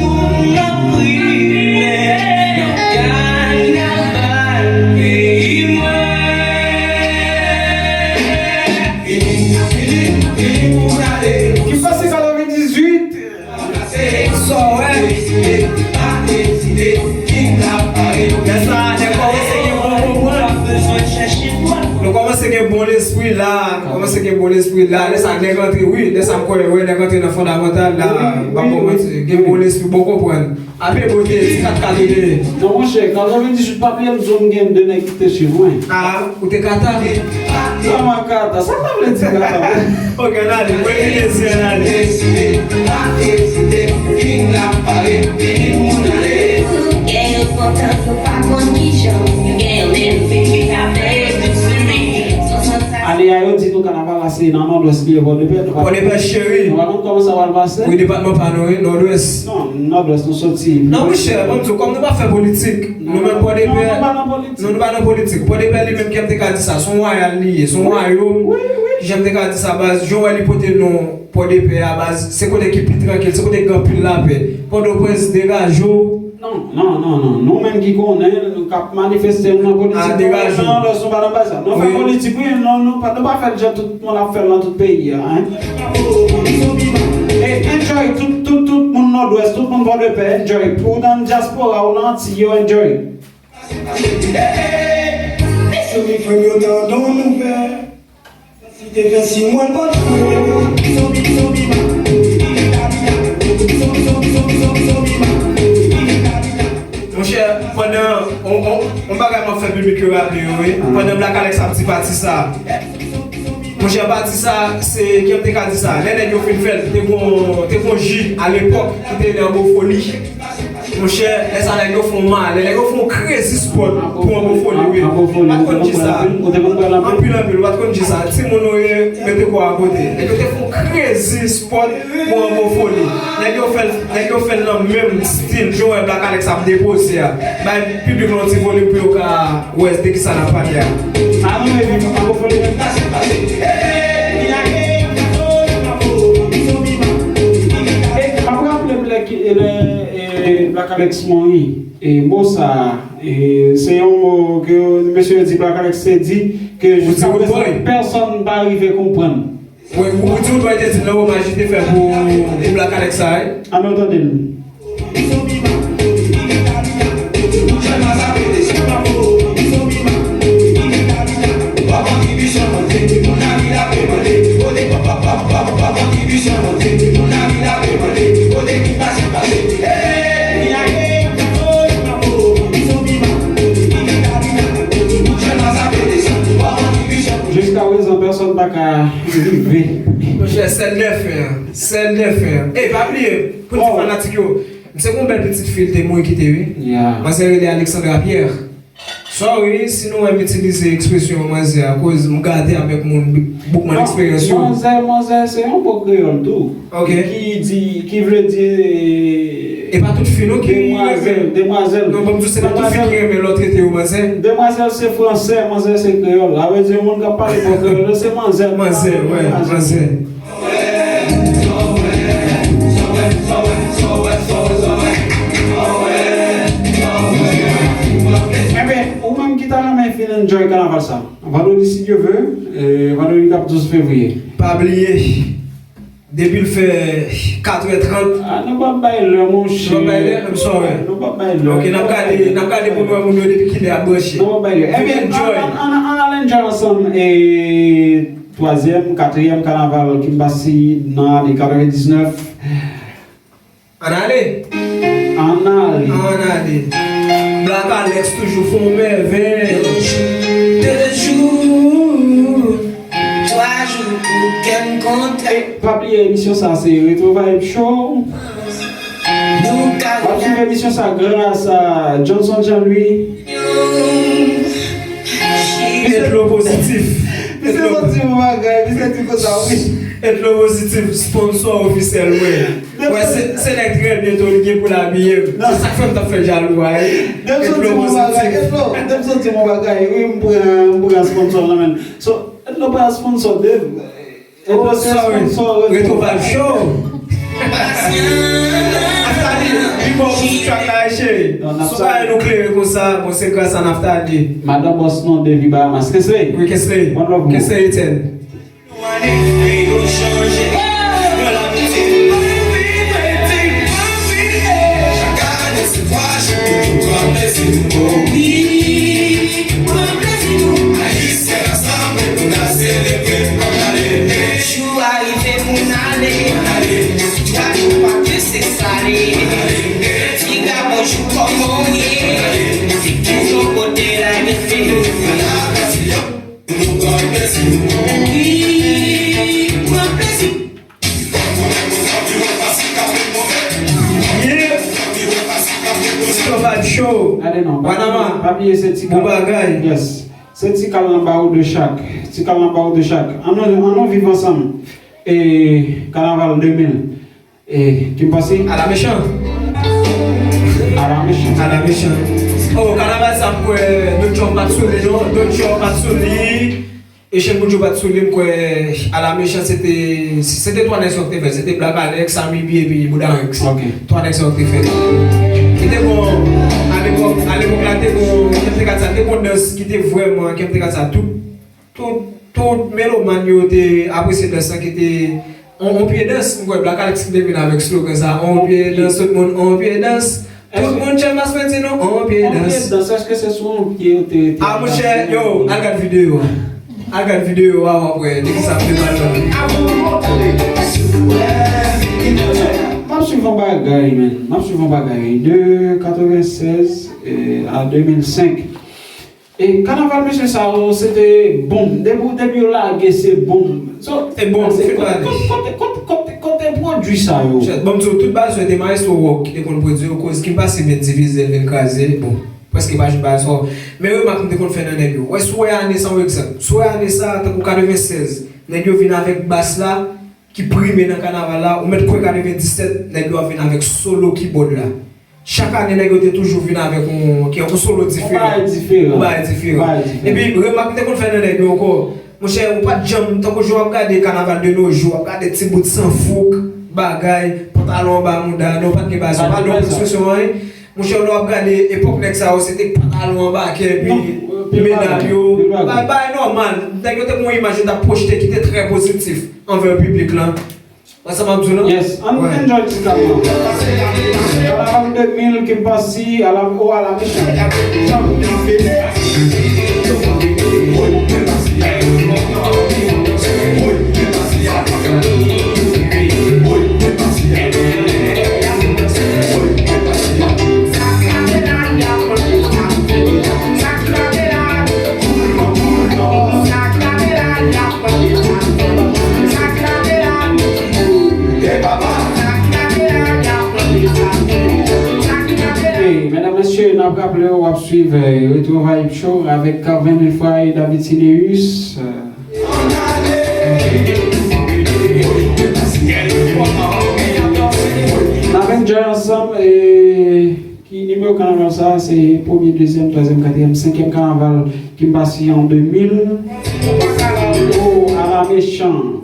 moun nan priye nan kanabal peyi mwen. Ki fèstival an de mil dizuit? Sa w wè? Lè sa a, nèg kòmanse gen bon konprann. Nou kòmanse gen bon lespri la. Nou kòmanse gen bon lespri la. Lè sa a, nèg antre, wi. Lè sa a, m kwè, wè, nèg antre nan fondamantal la. M p ap ba w manti. Gen bon lespri, bon konprann. Ape bote, ti kat kat ou te ye. Non, monchè, katrevendizuit, pa bliye m di w m gen de nèg ki te swiv mwen. Ah, ou te kata? Kòman kata? Sa ta vle di kata? Ok, ann ale, mwen vin esi, ann ale. Gen yo kontan, yo pa konn kijan. Gen yo menm, se ki ka fè yo sou men. Ane a, yo di nou kanaval la se nan Nòdwès li ye, Pòdepè. Nou pa Pòdepè, cheri. Nou pa konn kòman sa pral pase. Wi, depatman pa nou, wi, Nòdwès. Non, Nòdwès nou soti. Non, monchè, ban m di w, kòm nou pa fè politik, nou menm Pòdepè, non, nou pa nan politik. Non, nou pa nan politik. Pòdepè li menm, jan m te ka di sa, se yon wayal li ye, se yon wayòm. Wi, wi. Jan m te ka di sa, baz, jan w wè li pote non Pòdepè a, baz, se kote ki pi trankil, se kote ki gen anpil lapè. Pòtoprens, degaje w. Non, non, non, non. Nou menm ki konnen, nou k ap manifeste, nou nan politik, ah, nou degaje w. Non, lòs nou pa nan bagay sa. Nou fè politik, wi, non, nou pa, nou pa fè l jan tout moun ap fè l nan tout peyi a, hein. E enjoy, tout, tout, tout moun Nòdwès, tout moun Pòdepè, enjoy. Pou w nan dyaspora, ou nan Antiy yo, enjoy. Mezanmi, frè m yo, tande yon nouvèl. Site fè si mwen pa t fre. Monchè, pandan on, on, on bagay m ap fè piblik yo raple yo, wi. Pandan Black Alex ap di pati sa. Monchè, pati sa, se, jan m te ka di sa, lè nèg yo fin fè l, te gon, te gon ji alepòk ki te rele Anbo Foli. Monchè, lè sa nèg yo fè yon malè, nèg yo fè yon crazy spot pou Anbo Foli, wi. Ou pa t konn di sa. Anpil, anpil, ou pa t konn di sa. Timoun ou ye, mete kò a kote. Nèg yo te fè yon crazy spot pou Anbo Foli. Nèg yo fè l, nèg yo fè l nan menm stil jan w wè Black Alex ap depoze a. Bay piblik la yon ti volim pou yo ka wè de kisa n ap pale a. Sa nou leve nou pa fè li menm pase, pase. E, m ap raple m lè ki, lè, e, Black Alex mouri, e, mo sa, e, se yon mo ke mesye yo di Black Alex te di ke jiska prezan pèsonn pa rive konprann. Wi, ou di w dwe te di nan omaj li te fè pou, pou Black Alex sa, wi. Ann nou tande l. Jiska prezan, pèsonn pa ka rive. Monchè, sèl dèfè an. Sèl dèfè an. Ey, pa bliye, pou di fanatik yo, se yon bèl pitit fi l te mouri kite, wi. Manzè rele Alexandra Pierre. Sorry, si nou wè m itilize ekspresyon manzè akoz m gade avèk moun boukman eksperyans yo. Manzè, manzè, se yon mo kreyòl tou. Ok. Ki di, ki vle di, e pa tout fi non ki renmen. Demwazèl, demwazèl. Non, ban m di w, se pa tout fi ki renmen lè w trete yo manzè. Demwazèl se fransè, manzè se kreyòl. Sa vle di yon moun k ap pale bò kreyòl yo, se manzè. Manzè, wè, manzè. Enben, ou menm ki ta renmen fin enjoy kanaval sa, vandredi si Dye ve, e, vandredi k ap douz fevriye. Pa bliye, depi l fè katrè trant. Ah, nou p ap bay lè, monchè. Nou p ap bay lè, I'm sorry. Nou p ap bay lè. Ok, n ap gade, n ap gade pou n wè moun yo depi kilè y ap branche. Nou p ap bay lè. Enben, ann, ann, ann, ann al enjoy ansanm, e, twazyèm, katriyèm kanaval Kimbasi nan ane katrèvendiznèf. Ann ale! Ann ale! Ann ale! Black Alex toujou fè yon mèvèy. Yon jou, de jou, twa jou pou kè m kontan. E pa bliye, emisyon sa se Retro Vibe Show. W ap swiv emisyon sa gras a Johnson Jean Louis. Etlo Pozitif. Misye soti yon bagay, misye di konsa, wi. Etlo Pozitif, sponsò ofisyèl mwen. Wè, se, se nèg trè byento li gen pou l abiye m. Se sa k fè m t ap fè l jalou a, wi. Etlo Pozitif. Etlo, depi soti yon bagay, wi, m pran, m pran sponsò nan men l. So, Etlo pa sponsò Dave. Oh, sorry. Retro Vibe Show. Ap sali, big up pou track la, cheri. Si w pa wè nou klere konsa, bon, se gras a Naftali. Madan Boss non, Davy Bahamas. Kesley. Wi, Kesley. One love, Kesley Etienne. Wi, pran plezi nou. Ayisyen ansanm, nou ka selebre, ann ale. Jou a rive pou n ale. Twa jou pa ke se sale. Piga, bonjou, kòman w ye? Piga, kote la rete? Wi, pran plezi. Yeah! Show, Vibe Show. Gade non, pa, Wanama, pa bliye se ti bon kal. Bagay. Yes. Se ti kal nan ba ou de chak. Ti kal nan ba ou de chak. Ann nou, ann nou viv ansanm. E kanaval de mil. E, ki m panse? Ala mechan. Ala mechan. Ala mechan. Oh, kanaval sa m kwè Don Trump pa t sou li, non. Don Trump pa t sou li. Echèn Boudjou pa t sou li, m kwè Ala mechan se te, se te twa nèg sa yo k te fè. Se te Black Alex, Samy B epi Bouda Ranks. Ok. Twa nèg sa yo k te fè. Ki te bon, alepòk, alepòk la te bon, kè m te ka di sa, te bon dans ki te vrèman, kè m te ka di sa, tout Tout, tout melomàn yo te apresye dans lan ki te on, on pye dans. M kwè Black Alex ki te vin avèk slogan sa, on pye dans, tout moun on pye dans. Tout moun tchèl mas mwen di nou on pye dans. On pye dans, èske se sou on pye yo te rete? Ah, monchè, yo, al gad videyo a. Al gad videyo a, w ap wè de kisa m te pale la. M ap swiv on bagay, men. M ap swiv on bagay. De katrevensèz, eh, a de mil senk. E kanaval mesye sa yo, se te bonm. Depi, depi yo lage, se bonm. So, e bonm, se kote, kote, kote, kote, kote pwodui sa yo? Chèt, ban m di w, tout baz yo te Maestro Rock ki te konn pwodui yo, koz Kim Pase met divize l vin kraze, bon, prèske pa jwenn baz ankò. Men remak m te konn fè nan nèg yo. Wè, si w wè ane sa, yon egzanp. Si w wè ane sa, tankou katrevensèz, nèg yo vin avèk bas la, ki prime nan kanaval la, ou mèt kwè katrevenndisèt nèg yo ap vin avèk solo kibòd la. Chak ane, nèg yo te toujou vin avèk yon, ki yon solo diferan. Yon bagay diferan. Yon bagay diferan. Yon bagay diferan. Epi, remak m te konn fè nan nèg yo ankò, monchè, ou pa t janm, tankou jan w ap gade kanaval de nos jours, w ap gade ti bout san fouk, bagay, pantalon anba mouda, non, pa t gen bagay sa, pa t gen presyon, anyen. Monchè, lè w ap gade epòk nèg sa yo, se te pantalon anba kè, epi medal yo, bagay, bagay nòmal. Nèg yo te gen yon imaj yo t ap pwojte ki te trè pozitif anvè piblik lan. Wè sa m ap di w lan? Yes, ann enjoy ti kanaval. Kanaval de mil Kimpasi, à la, oh, à la méchante. Hey, medam, mesye, n ap raple w, w ap swiv, eh, Retro Vibe Show avèk Carven Wilfray, David Cineus, eh. N ap enjoy ansanm, eh, ki nimewo kanaval sa a? Se premye, dezyèm, twazyèm, katriyèm, senkyèm kanaval Kimpasi an de mil. Oh, à la méchante.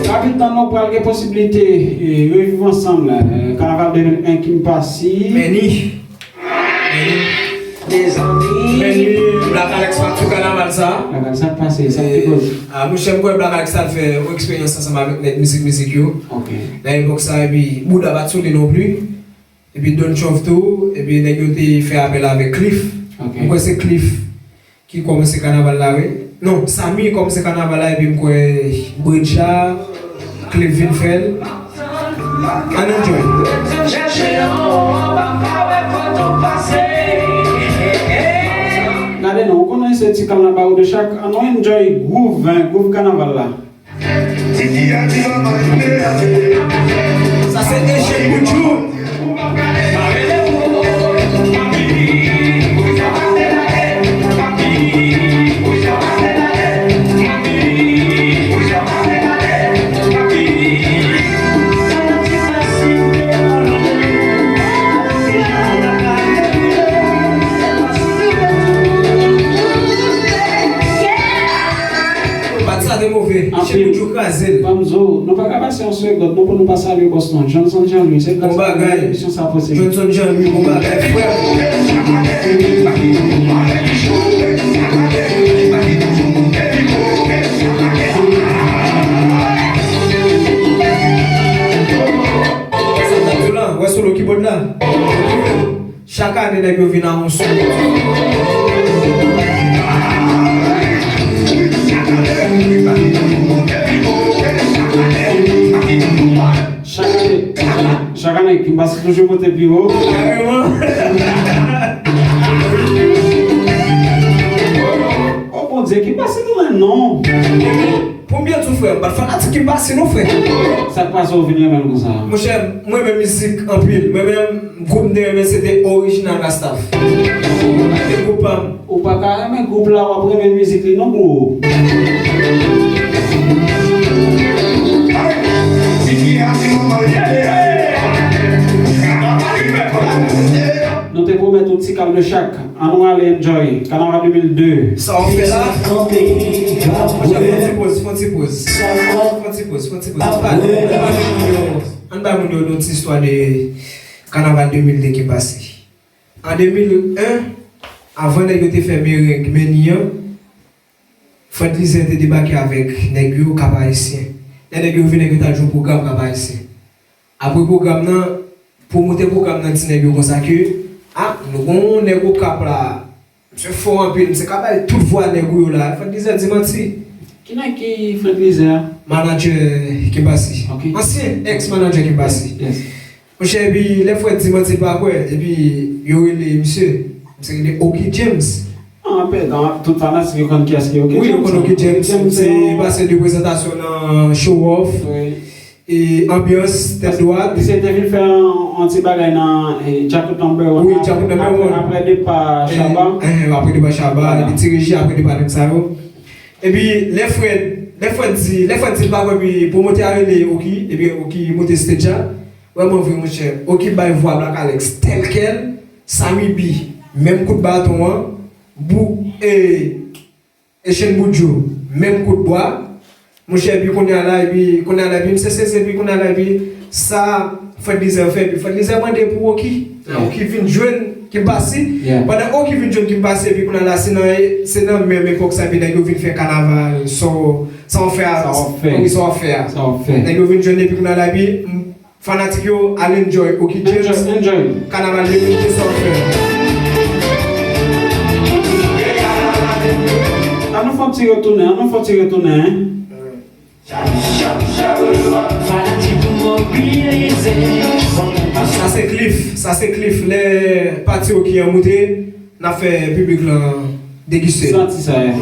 Kapit tan nou pral gen posiblite, eh, reviv ansanm, eh, kanaval de mil en Kimpasi. Meni. Meni. Meni, Black Alex pa t sou kanaval sa. Black Alex, sa k pase, sa k te koze? Ah, monchè, m kwè Black Alex t al fè yon eksperyans ansanm avèk nèg mizik mizik yo. Ok. Nan epòk sa, epi Bouda pa t sou li non pli. Epi Don Chòv tou, epi nèg yo te fè apèl avèk Cliff. Ok. M kwè se Cliff ki kòmanse kanaval la, wi. Non, Samy kòmanse kanaval la, epi m kwè Bridge la, Cliff vin fè l. Ann enjoy. Gade non, ou konnen se ti kanaval de chak. Ann nou enjoy groove, hein, groove kanaval la. Sa se Eugène Boudjou. Bat sa te move. Anpil. Chèf Boudjou kraze l. Ban m di w, nou pa ka pase yon segond non pou nou pa salye bòs nou, Johnson Jean Louis. Se gras a li emisyon sa posib. Johnson Jean Louis, bon bagay, frè. Sa m t ap di w la, wè solo kibòd la. Chak ane, nèg yo vin a yon son. Chak ane, chak ane, Kimpasi toujou monte pi wo. Kareman. Oh, Bondye, Kimpasi nou menm non. Pou m byen di w, frè, m pa t fanatik Kimpasi non, frè. Sa k pase w vin renmen l konsa? Monchè, m renmen mizik anpil. Mwen menm, gwoup m te renmen se te Original Rasta. Se te gwoup pa m. Ou pa ka renmen gwoup la, w ap renmen mizik li non, bro. Nou te pwomèt yon ti kal de chak. Ann nou ale enjoy. Kanaval de mil de. Sa w ap fè la? Monchè, fè yon ti poz, fè yon ti poz. Fè yon ti poz, fè yon ti poz. Ann bay, ann bay moun yo, ann bay moun yo yon ti istwa de kanaval de mil de ki pase. An de mil en, avan nèg yo te fè mereng Meni an, Fred Lizè te debake avèk nèg yo, Cap Haïtien. Lè nèg yo vin, nèg yo t al jwe yon pwogram Cap Haïtien. Apre pwogram nan, pwomotè pwogram nan di nèg yo konsa ke, a, nou gen yon nèg Okap la, misye fò anpil, misye ka bay tout vwa nèg ou yo la. Fred Lizè di manti. Ki nèg ki Fred Lizè a? Manadjè Kimpasi. Ok. Ansyen, ex manadjè Kimpasi. Yes. Monchè, epi lè Fred di manti l pa kwè, epi yo rele misye. Misye rele Oki James. An, anpil, tout fanatik yo konn kiyès ki Oki James. Wi, yo konn Oki James. James se pase de prezantasyon nan Show Off. Wi. E Anbyans, Tèt Dwat. Misye te vin fè yon, yon ti bagay nan, e, Djakout Number One. Wi, Djakout Number One. Apre, apre depa Shabba. Eh, eh, apre depa Shabba, epi Ti Reji apre depa nèg sa yo. Epi lè Fred, lè Fred di, lè Fred di l pa kwè, epi pwomotè a rele Oki, epi Oki monte stage la. Vrèman vre, monchè, Oki bay vwa Black Alex tèlkèl, Samy B, menm kout baton an, Bou, e, Echèn Boudjou, menm kout bwa. Monchè, epi kounye a la, epi kounye a la, epi misye sezi, epi kounye a la, epi sa Fred Lizè fè, epi Fred Lizè mande pou Oki. Oki vin jwenn Kim Passy. Pandan Oki vin jwenn Kim Passy, epi kounye a la, se nan, se nan menm epòk sa, epi nèg yo vin fè kanaval, sa w, sa w fè a, wi, sa w fè a. Nèg yo vin jwenn, epi kounye a la, epi, m, fanatik yo, al enjoy Oki James. Enjoy, enjoy. Kanaval de mil de, sa w fè. Ann nou fè yon ti retounen, ann nou fè yon ti retounen, en. Sa se Cliff, sa se Cliff. Lè pati Oki an moute, n ap fè piblik lan degiste. Santi sa ye.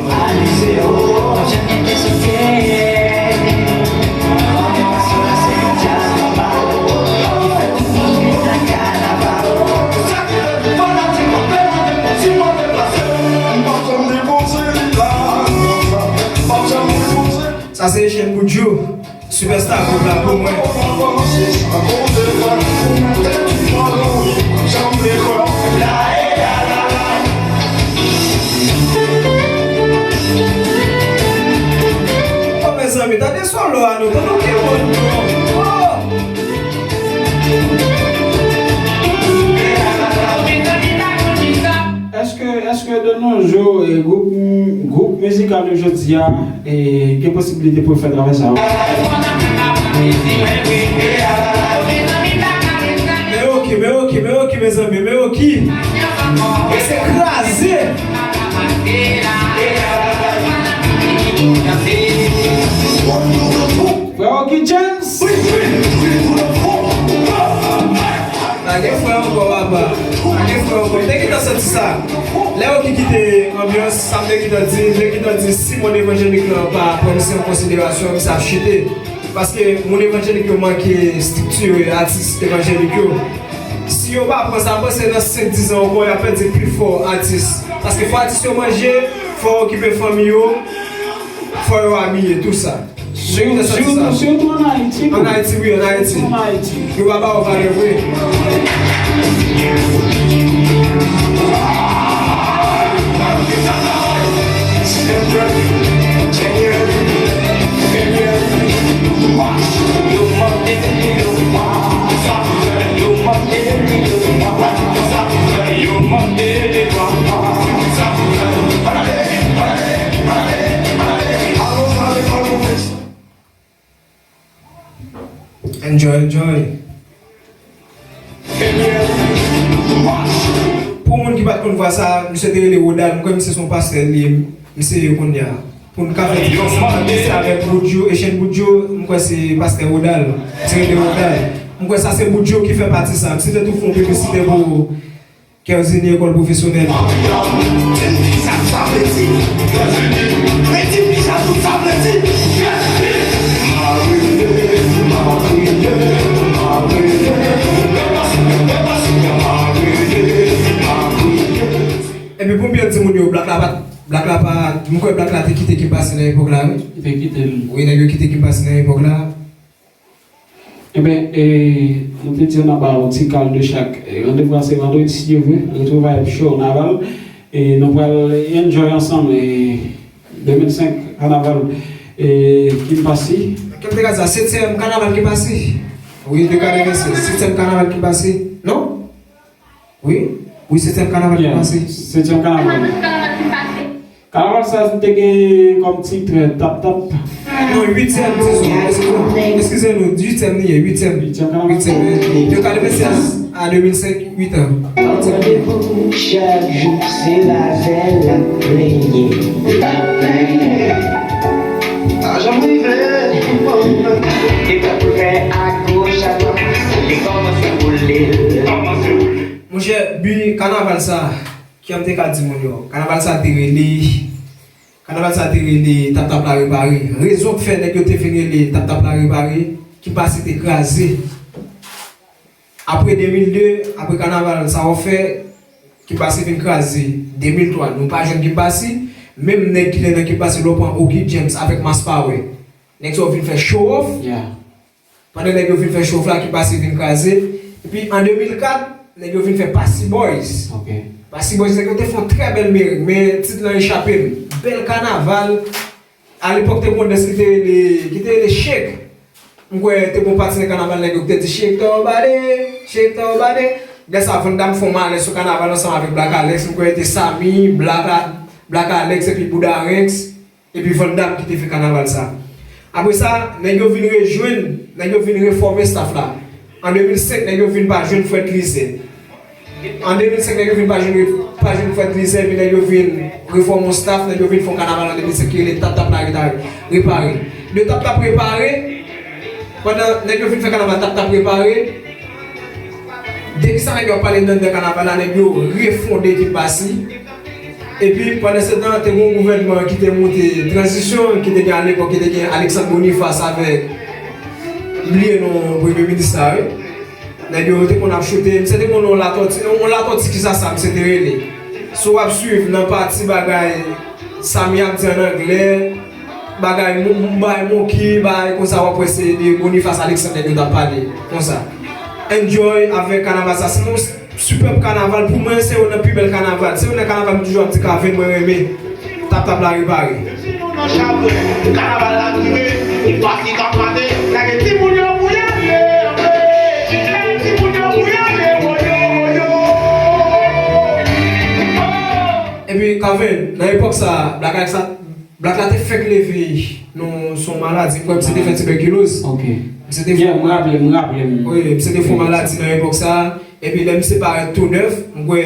Sa se Echèn Boudjou, Superstar gwoup la pou mwen. Oh, mezanmi, tande solo a non, tande w ki moun non. Oh! Èske, èske de nos jours, eh, gwoup, gwoup mizikal yo jodi a, eh, gen posibilite pou yo fè travay sa yo? Men Oki, men Oki, men Oki, mezanmi, men Oki. E se kraze. Frè Oki James. Pa gen frè ankò, papa. Pa gen frè ankò. M te gentan santi sa. Lè Oki kite anbyans, sa m te gentan di, m te gentan di, si monn evanjelik lan pa pran misye an konsiderasyon, misye ap chite. Paske moun evanjelik yo manke estrikti atis evanjelik yo. Si yo pa pran sa, m panse nan senk, diz an ankò, y ap pèdi pifò atis. Paske fò atis yo manje, fò yo okipe fanmi yo, fò yo abiye, tou sa. Sitou, sitou ann Ayiti tou. Ann Ayiti, wi, ann Ayiti. Ann Ayiti. Yo pa ba yo valè vre. Enjoy, enjoy. Pou moun ki pa t konn vwa sa, misye te rele Rodal. M kwè misye se yon pastè li ye, misye ye kounye a. Pou n ka fè diferans ant misye avèk Boudjou, Echèn Boudjou, m kwè se pastè Rodal. Misye rele Rodal. M kwè sa se Boudjou ki fè pati sa. Misye te tou fè yon piblisite pou Kèzini Ekòl Pwofesyonèl. Di m kisa sa vle di. Kèzini. Men di m kisa tout sa vle di. Kèzini. Epi pou m byen di moun yo, Black la pa, Black la pa, m kwè Black la te kite Kim Passy nan epòk la, wi. Li te kite l. Wi, nèg yo kite Kim Passy nan epòk la. Ebyen, e, nou te di n ap ba w ti kal de chak. E, randevou a se vandredi, si Dye vle. Retwouvay Show Naval. E, nou pral enjoy ansanm, e, de mil senk kanaval, e, Kim Passy. Kèm te ka di sa, setyèm kanaval Kim Passy. Wi, de katrevennsèz, setyèm kanaval Kim Passy. Non? Wi, wi, setyèm kanaval ki pase. Setyèm kanaval. Kanaval sa te gen kòm tit, eh, Tap Tap. Non, uityèm, dizon. Eskize nou, uityèm li ye, uityèm. Uityèm kanaval. Uityèm, eh, de katrevennsèz a de mil senk, uit an. Chak jou se lavèl ap plenyen. Pa janm rive. Li pran koulè agoch, adwat, li kòmanse boule. Monchè, bi kanaval sa, kijan m te ka di moun yo? Kanaval sa te rele, kanaval sa te rele Tap Tap la Repare. Rezon k fè nèg yo te vin rele Tap Tap la Repare, Kim Passy te kraze. Apre de mil de, apre kanaval sa yo fè, Kim Passy vin kraze. De mil twa, nou pa jwenn Kim Passy. Menm nèg ki te nan Kim Passy, lè w pran Oki James avèk Mass Power, nèg sa yo vin fè show off. Pandan nèg yo vin fè show off la, Kim Passy vin kraze. Epi an de mil kat, nèg yo vin fè Passy Boys. Passy Boys, nèg yo te fè yon trè bèl merengue, men tit lan echape m. Bèl kanaval. Alepòk, te gen yon dans ki te rele, ki te rele Shake. M kwè te gen yon pati nan kanaval nèg yo ki te di, "Shake to body, shake to body." Dans sa, Van Damme fè yon malè sou kanaval ansanm avèk Black Alex. M kwè te Samy, Black, A- Black Alex epi Bouda Ranks. Epi Van Damme ki te fè kanaval sa. Apre sa, nèg yo vin rejwenn, nèg yo vin refòme staff la. An de mil senk, nèg yo vin pa jwenn Fred Lizè. An de mil senk, nèg yo vin pa jwenn, pa jwenn Fred Lizè, epi nèg yo vin refòme yon staff, nèg yo vin fè yon kanaval an de mil senk ki rele Tap Tap La Repare. De Tap Tap Repare, pandan nèg yo vin fè kanaval Tap Tap Repare, de kisa nèg yo ap pale nan, nan kanaval la, nèg yo refonde Kim Passy. Epi, pandan se tan, te gen yon gouvènman ki te monte, tranzisyon, ki te gen alepòk, ki te gen Alexandre Boniface avèk, m bliye non premye minis la, wi. Nèg yo te konn ap choute, misye te konn yon latòti, yon latòti ki sa sa, misye te rele. Si w ap swiv nan pati bagay Samy ap di an anglè, bagay mou- mou- bagay monkey, bagay konsa, w ap wè se de Boniface Alexandre nèg yo t ap pale, konsa. Enjoy avèk kanaval sa, se yon s- Superb kanaval, pou mwen, se youn nan pi bèl kanaval. Se youn nan kanaval m toujou ap di Caven mwen renmen. Tap Tap La Repare. Kanaval la rive, e pati k ap mate, lage timoun yo pou y ale, antre, lage timoun yo pou y ale, woyo, woyo. Epi, Caven, nan epòk sa, Black Alex la, Black la te fèk leve, non, se yon maladi, m kwè misye te fè tibèkiloz. Misye te fè, m raple, m raple m. Wi, misye te fè yon maladi nan epòk sa. Epi lè misye parèt tou nèf, m kwè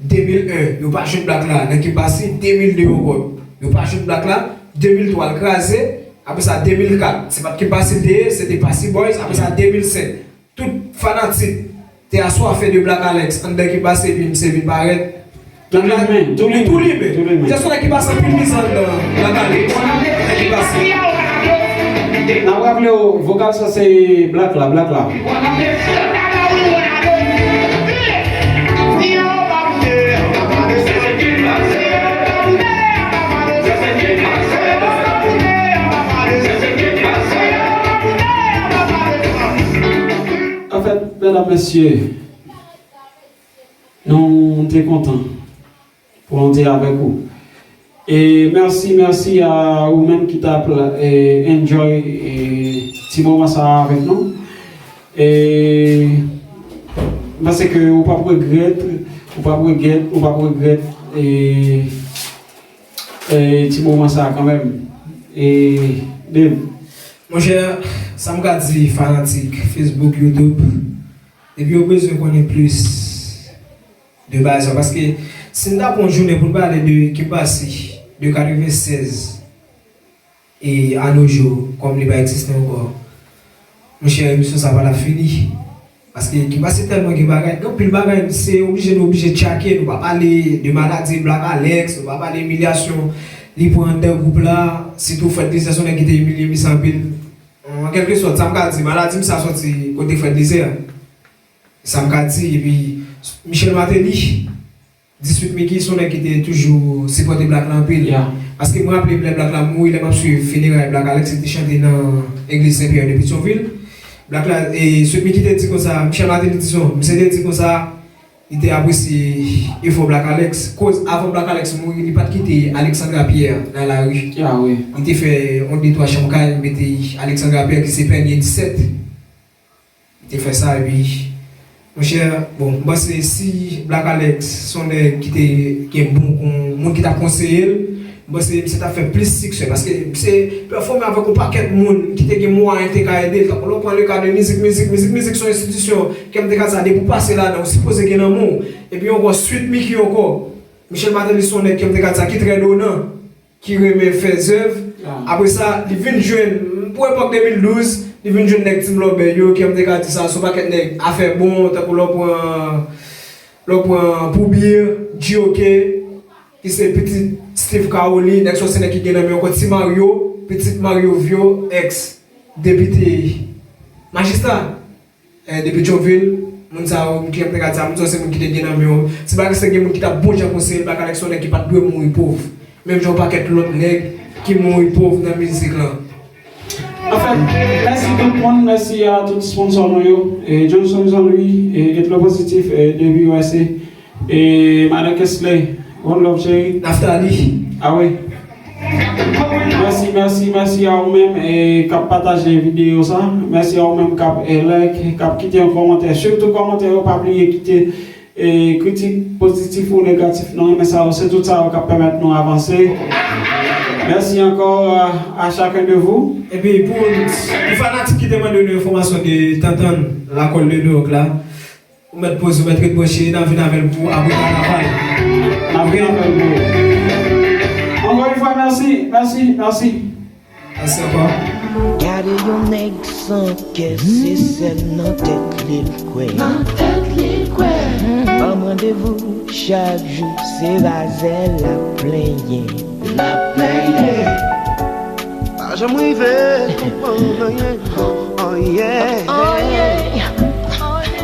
de mil en, yo pa jwenn Black la nan Kim Passy, de mil de ankò, yo pa jwenn Black la, de mil twa l kraze, apre sa de mil kat, se pa t Kim Passy l te ye, se te Passy Boys, apre sa de mil senk, tout fanatik te aswafe de Black Alex anndan Kim Passy, epi misye vin parèt. Tou limen, tou limen, tou limen. Se yon nèg ki pase anpil mizè anndan Black Alex. Nèg ki pase. N ap raple w, vokal sa se Black la, Black la. Anfèt, medam, mesye, nou te kontan pou nou te avèk ou. E mèsi, mèsi a ou menm ki t ap, e, enjoy, e, ti moman sa a avèk nou. E m panse ke ou p ap regrèt, ou p ap regrèt, ou p ap regrèt, e, e, ti moman sa a kanmenm. E, Dave. Monchè, sa m ka di fanatik Facebook, YouTube, depi yo bezwen konnen plis de bagay sa, paske si n ta pran yon jounen pou n pale de Kim Passy de katrevennsèz e a nos jours, kòm li pa egziste ankò, monchè, emisyon sa pa t ap fini. Paske Kim Passy tèlman gen bagay, gen anpil bagay, se oblije nou oblije tchake, nou pa pale de maladi Black Alex, nou pa pale imilyasyon li pran anndan gwoup la, sitou Fred Lizè se yon nèg ki te imilye misye anpil. An kèlke sòt, sa m ka di, maladi misye a sòti kote Fred Lizè a. Sa m ka di, epi Michel Martelly, District Mickey, se yon nèg ki te toujou sipòte Black la anpil. Paske m raple m lè Black la mouri, lè m ap swiv fineray Black Alex, li te chante nan egliz Sen Pyè de Petyonvil. Black la, e, Sweet Mickey te di konsa, Michel Martelly di son, misye te di konsa, li te apresye efò Black Alex. Koz avan Black Alex mouri, li pa t kite Alexandra Pierre nan lari. Li te fè yon de twa chanm kay, mete Alexandra Pierre ki se Pènye disèt. Li te fè sa, epi, monchè, bon, m panse si Black Alex se yon nèg ki te gen bon kon, moun ki t ap konseye l, m panse misye t ap fè plis siksè, paske misye pèfòme avèk yon pakèt moun ki te gen mwayen te ka ede l. Tankou lè w pran le ka de mizik, mizik, mizik, mizik se yon enstitisyon, kè m te ka di sa, depi w pase ladan, ou sipoze gen nan men w. Epi ankò, Sweet Mickey ankò, Michel Martelly se yon nèg, kè m te ka di sa, ki trè donan, ki renmen fè zèv. Apre sa, li vin jwenn, pou epòk de mil douz, li vin jwenn nèg Team Lòbèy yo, kè m te ka di sa, se yon pakèt nèg afè bon, tankou lè w pran, lè w pran Pou Beer, G O K, ki se pitit Steve Caoli, nèg sa se nèg ki gen nan men ankò Ti Mario, pitit Mario Vyo, ex depite majistra. Eh, de Petyonvil, moun sa yo, m klè m te ka di sa, moun sa yo se moun ki te gen nan men yo. Si Black Alex te gen moun ki t ap bon jan konseye l, Black Alex se yon nèg ki pa t dwe mouri pòv. Menm jan yon pakèt lòt nèg ki mouri pòv nan mizik lan. Anfèt, mèsi tout moun, mèsi a tout sponsò nou yo, e Johnson Jean Louis, e Get Lo Positif, e W S A, e Madan Kesley, one love cheri. Naftali. A wi. Mèsi, mèsi, mèsi a ou menm e k ap pataje videyo sa. Mèsi a ou menm k ap e like, k ap kite yon kòmantè. Sitou kòmantè yo, pa bliye kite e kritik pozitif ou negatif, nou renmen sa yo, se tout sa yo k ap pèmèt nou avanse. Mèsi ankò a chacun de vous. Epi pou, pou fanatik ki te mande nou enfòmasyon de Tantan Lakòl de Nouyòk la, ou mèt poze, ou mèt ret branche, n ap vin avè l pou apre kanaval. N ap vin avè l pou. Ankò yon fwa, mèsi, mèsi, mèsi. Mèsi ankò. Gade yon nèg san kè, se sèl nan tèt li l kwè. Nan tèt li l kwè. Ban m randevou chak jou, se razè l ap plenyen. L ap plenyen. Pa janm rive konprann anyen, anyen. Anyen.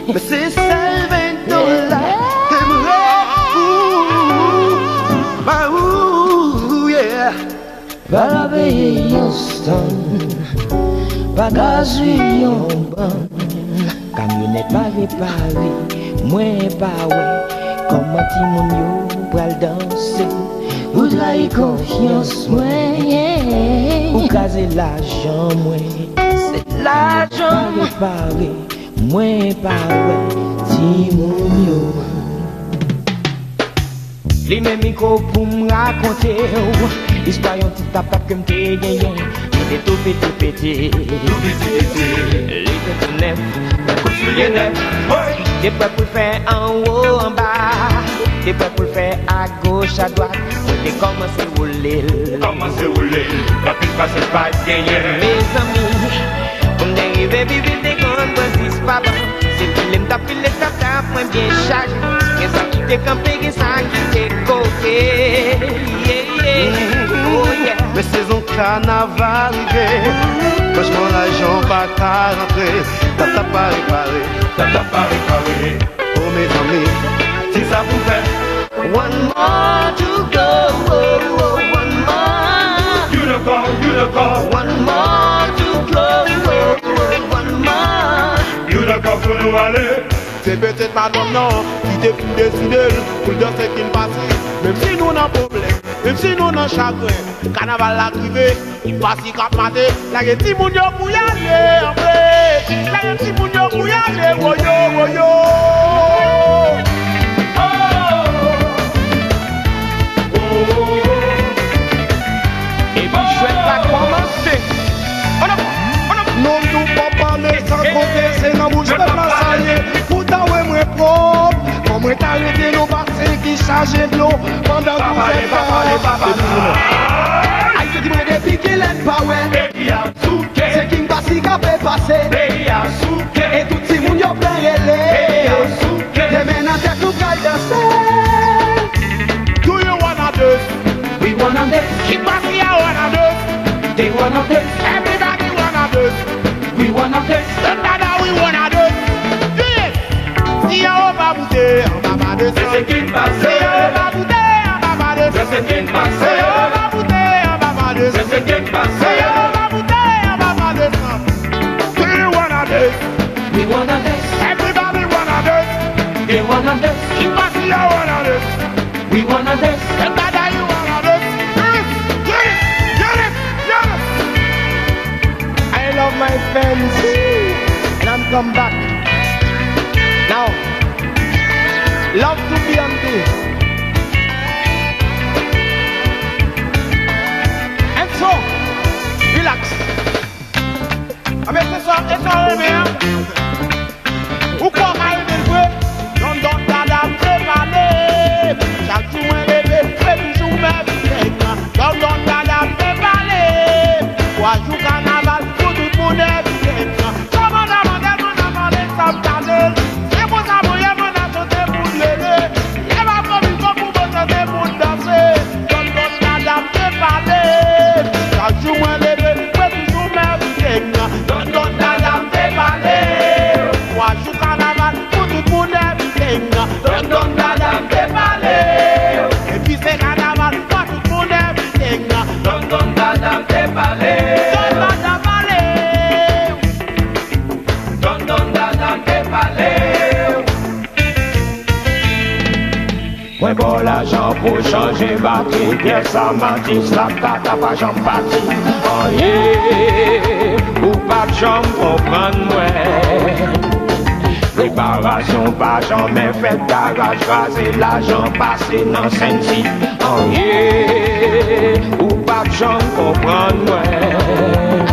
Men se sèl ven dola ke m rèv pou ba ou, yeah. Pa peye yon stan, pa gazouye yon bann. Kamyonèt pa repare, mwen pa wè kòman timoun yo pral danse. Ou trayi konfyans mwen, ou kraze lajan mwen. Se lajan mwen. Pa repare, mwen pa wè timoun yo. Limen mikwo pou m rakonte w istwa yon ti taptap ke m te genyen. Li te tou piti piti. Li te tou nèf, tankou soulye nèf. Te prè pou l fè anwo anba. Te prè pou l fè agoch adwat. Mwen te kòmanse woule l. Kòmanse woule l. Anpil pase pa t genyen. Mezanmi, pou m te rive pi vil te konn pran zis pa ban. Se pile m t ap pile tap tap mwen byen chaje. Gen sa ki te kanpe, gen sa ki te koke. Yeah, yeah. Oh, yeah. Men sezon kanaval rive. Franchman, lajan pa ka rantre. Tap tap pa repare. Tap tap pa repare. Oh, mezanmi, di sa pou m fè. One more to go, oh, oh, one more. You don't call, you don't call. One more to go, oh, oh, one more. You don't call pou nou ale. Se petèt madanm nan ki te fin deside l pou l danse King Passy. Menm si nou nan pwoblèm, menm si nou nan chagren, kanaval la k rive, King Passy k ap mate. Lage timoun yo pou y ale antre. Lage timoun yo pou y ale, woyo, woyo. Epi jwèt la kòmanse. Non, nou p ap pale san konte, se nan bouch pèp la sa ye. Pou ta wè mwen pwòp, kò mwen ta rete nan basen ki chaje dlo pandan gouvèt la. Ayisyen di mwen depi kilè n pa wè. Se King Passy k ap pase. Peyi a souke. E tout timoun yo pran rele. Peyi a souke. Demen nan tèt nou pral danse. Do you wanna dance? We wanna dance. King Passy a wanna dance. They wanna dance. Everybody wanna dance. We wanna dance. Everybody we wanna dance. Yeah. Si yo pa boute anba pa desann. Se se King Passy. Si yo pa boute anba pa desann. Se se King Passy. Si yo pa boute anba pa desann. Se se King Passy. Si yo pa boute anba pa desann. Do you wanna dance? We wanna dance. Everybody wanna dance. They wanna dance. King Passy a wanna dance. We wanna dance. Everybody wanna dance. Yes, yes, yes, yes. I love my fans and I'm come back. Now, love to B M D. And so, relax. Anben se sa, e sa w renmen an? Ou kwè w ka renmen l vre? Don Don Dada m te pale. Chak jou mwen leve, se toujou mèm nèg lan. Don Don Dada m te pale. Twa jou kanaval pou tout moun èvite m nan. Kòmandan Mandèl, mandan Mandèl, sa m gade l. Se konsa mwen ye, mandan chante pou l rele. Pou chanje batri, pyès a manti, slap kaka pa janm pati. Anyen, ou p ap janm konprann mwen. Reparasyon pa janmen fèt, garaj kraze, lajan pase nan Sensi. Anyen, ou p ap janm konprann mwen.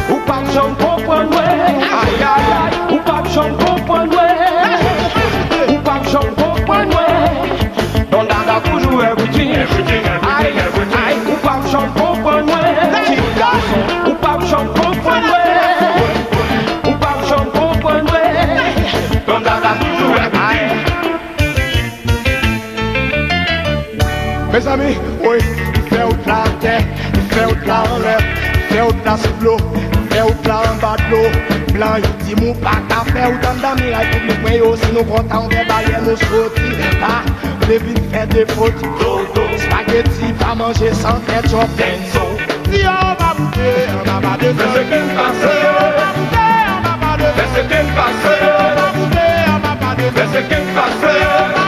Ou p ap janm konprann mwen. Ay, ay, ay. Ou p ap janm konprann mwen. Ou p ap janm konprann mwen. Don Dada toujou everything. Ay, ay, ou p ap janm konprann mwen. Ti gason, ou p ap janm konprann mwen. Ou p ap janm konprann mwen. Don Dada toujou everything. Mezanmi, woy, li fè wout la atè, li fè wout la anlè, li fè wout la sou dlo, li fè wout la anba dlo. Blan yo di m ou pa ka fè wout anndan miray piblik mwen yo. Si nou kontan ouvè baryè nou soti. Pa vle vin fè defo ti dodo. Spageti pa manje san fè chòp. Di yo pa moute anba pa desann. Fè se ken pase. Di yo pa moute anba pa desann. Fè se ken pase. Di yo pa moute anba pa desann. Fè se ken pase.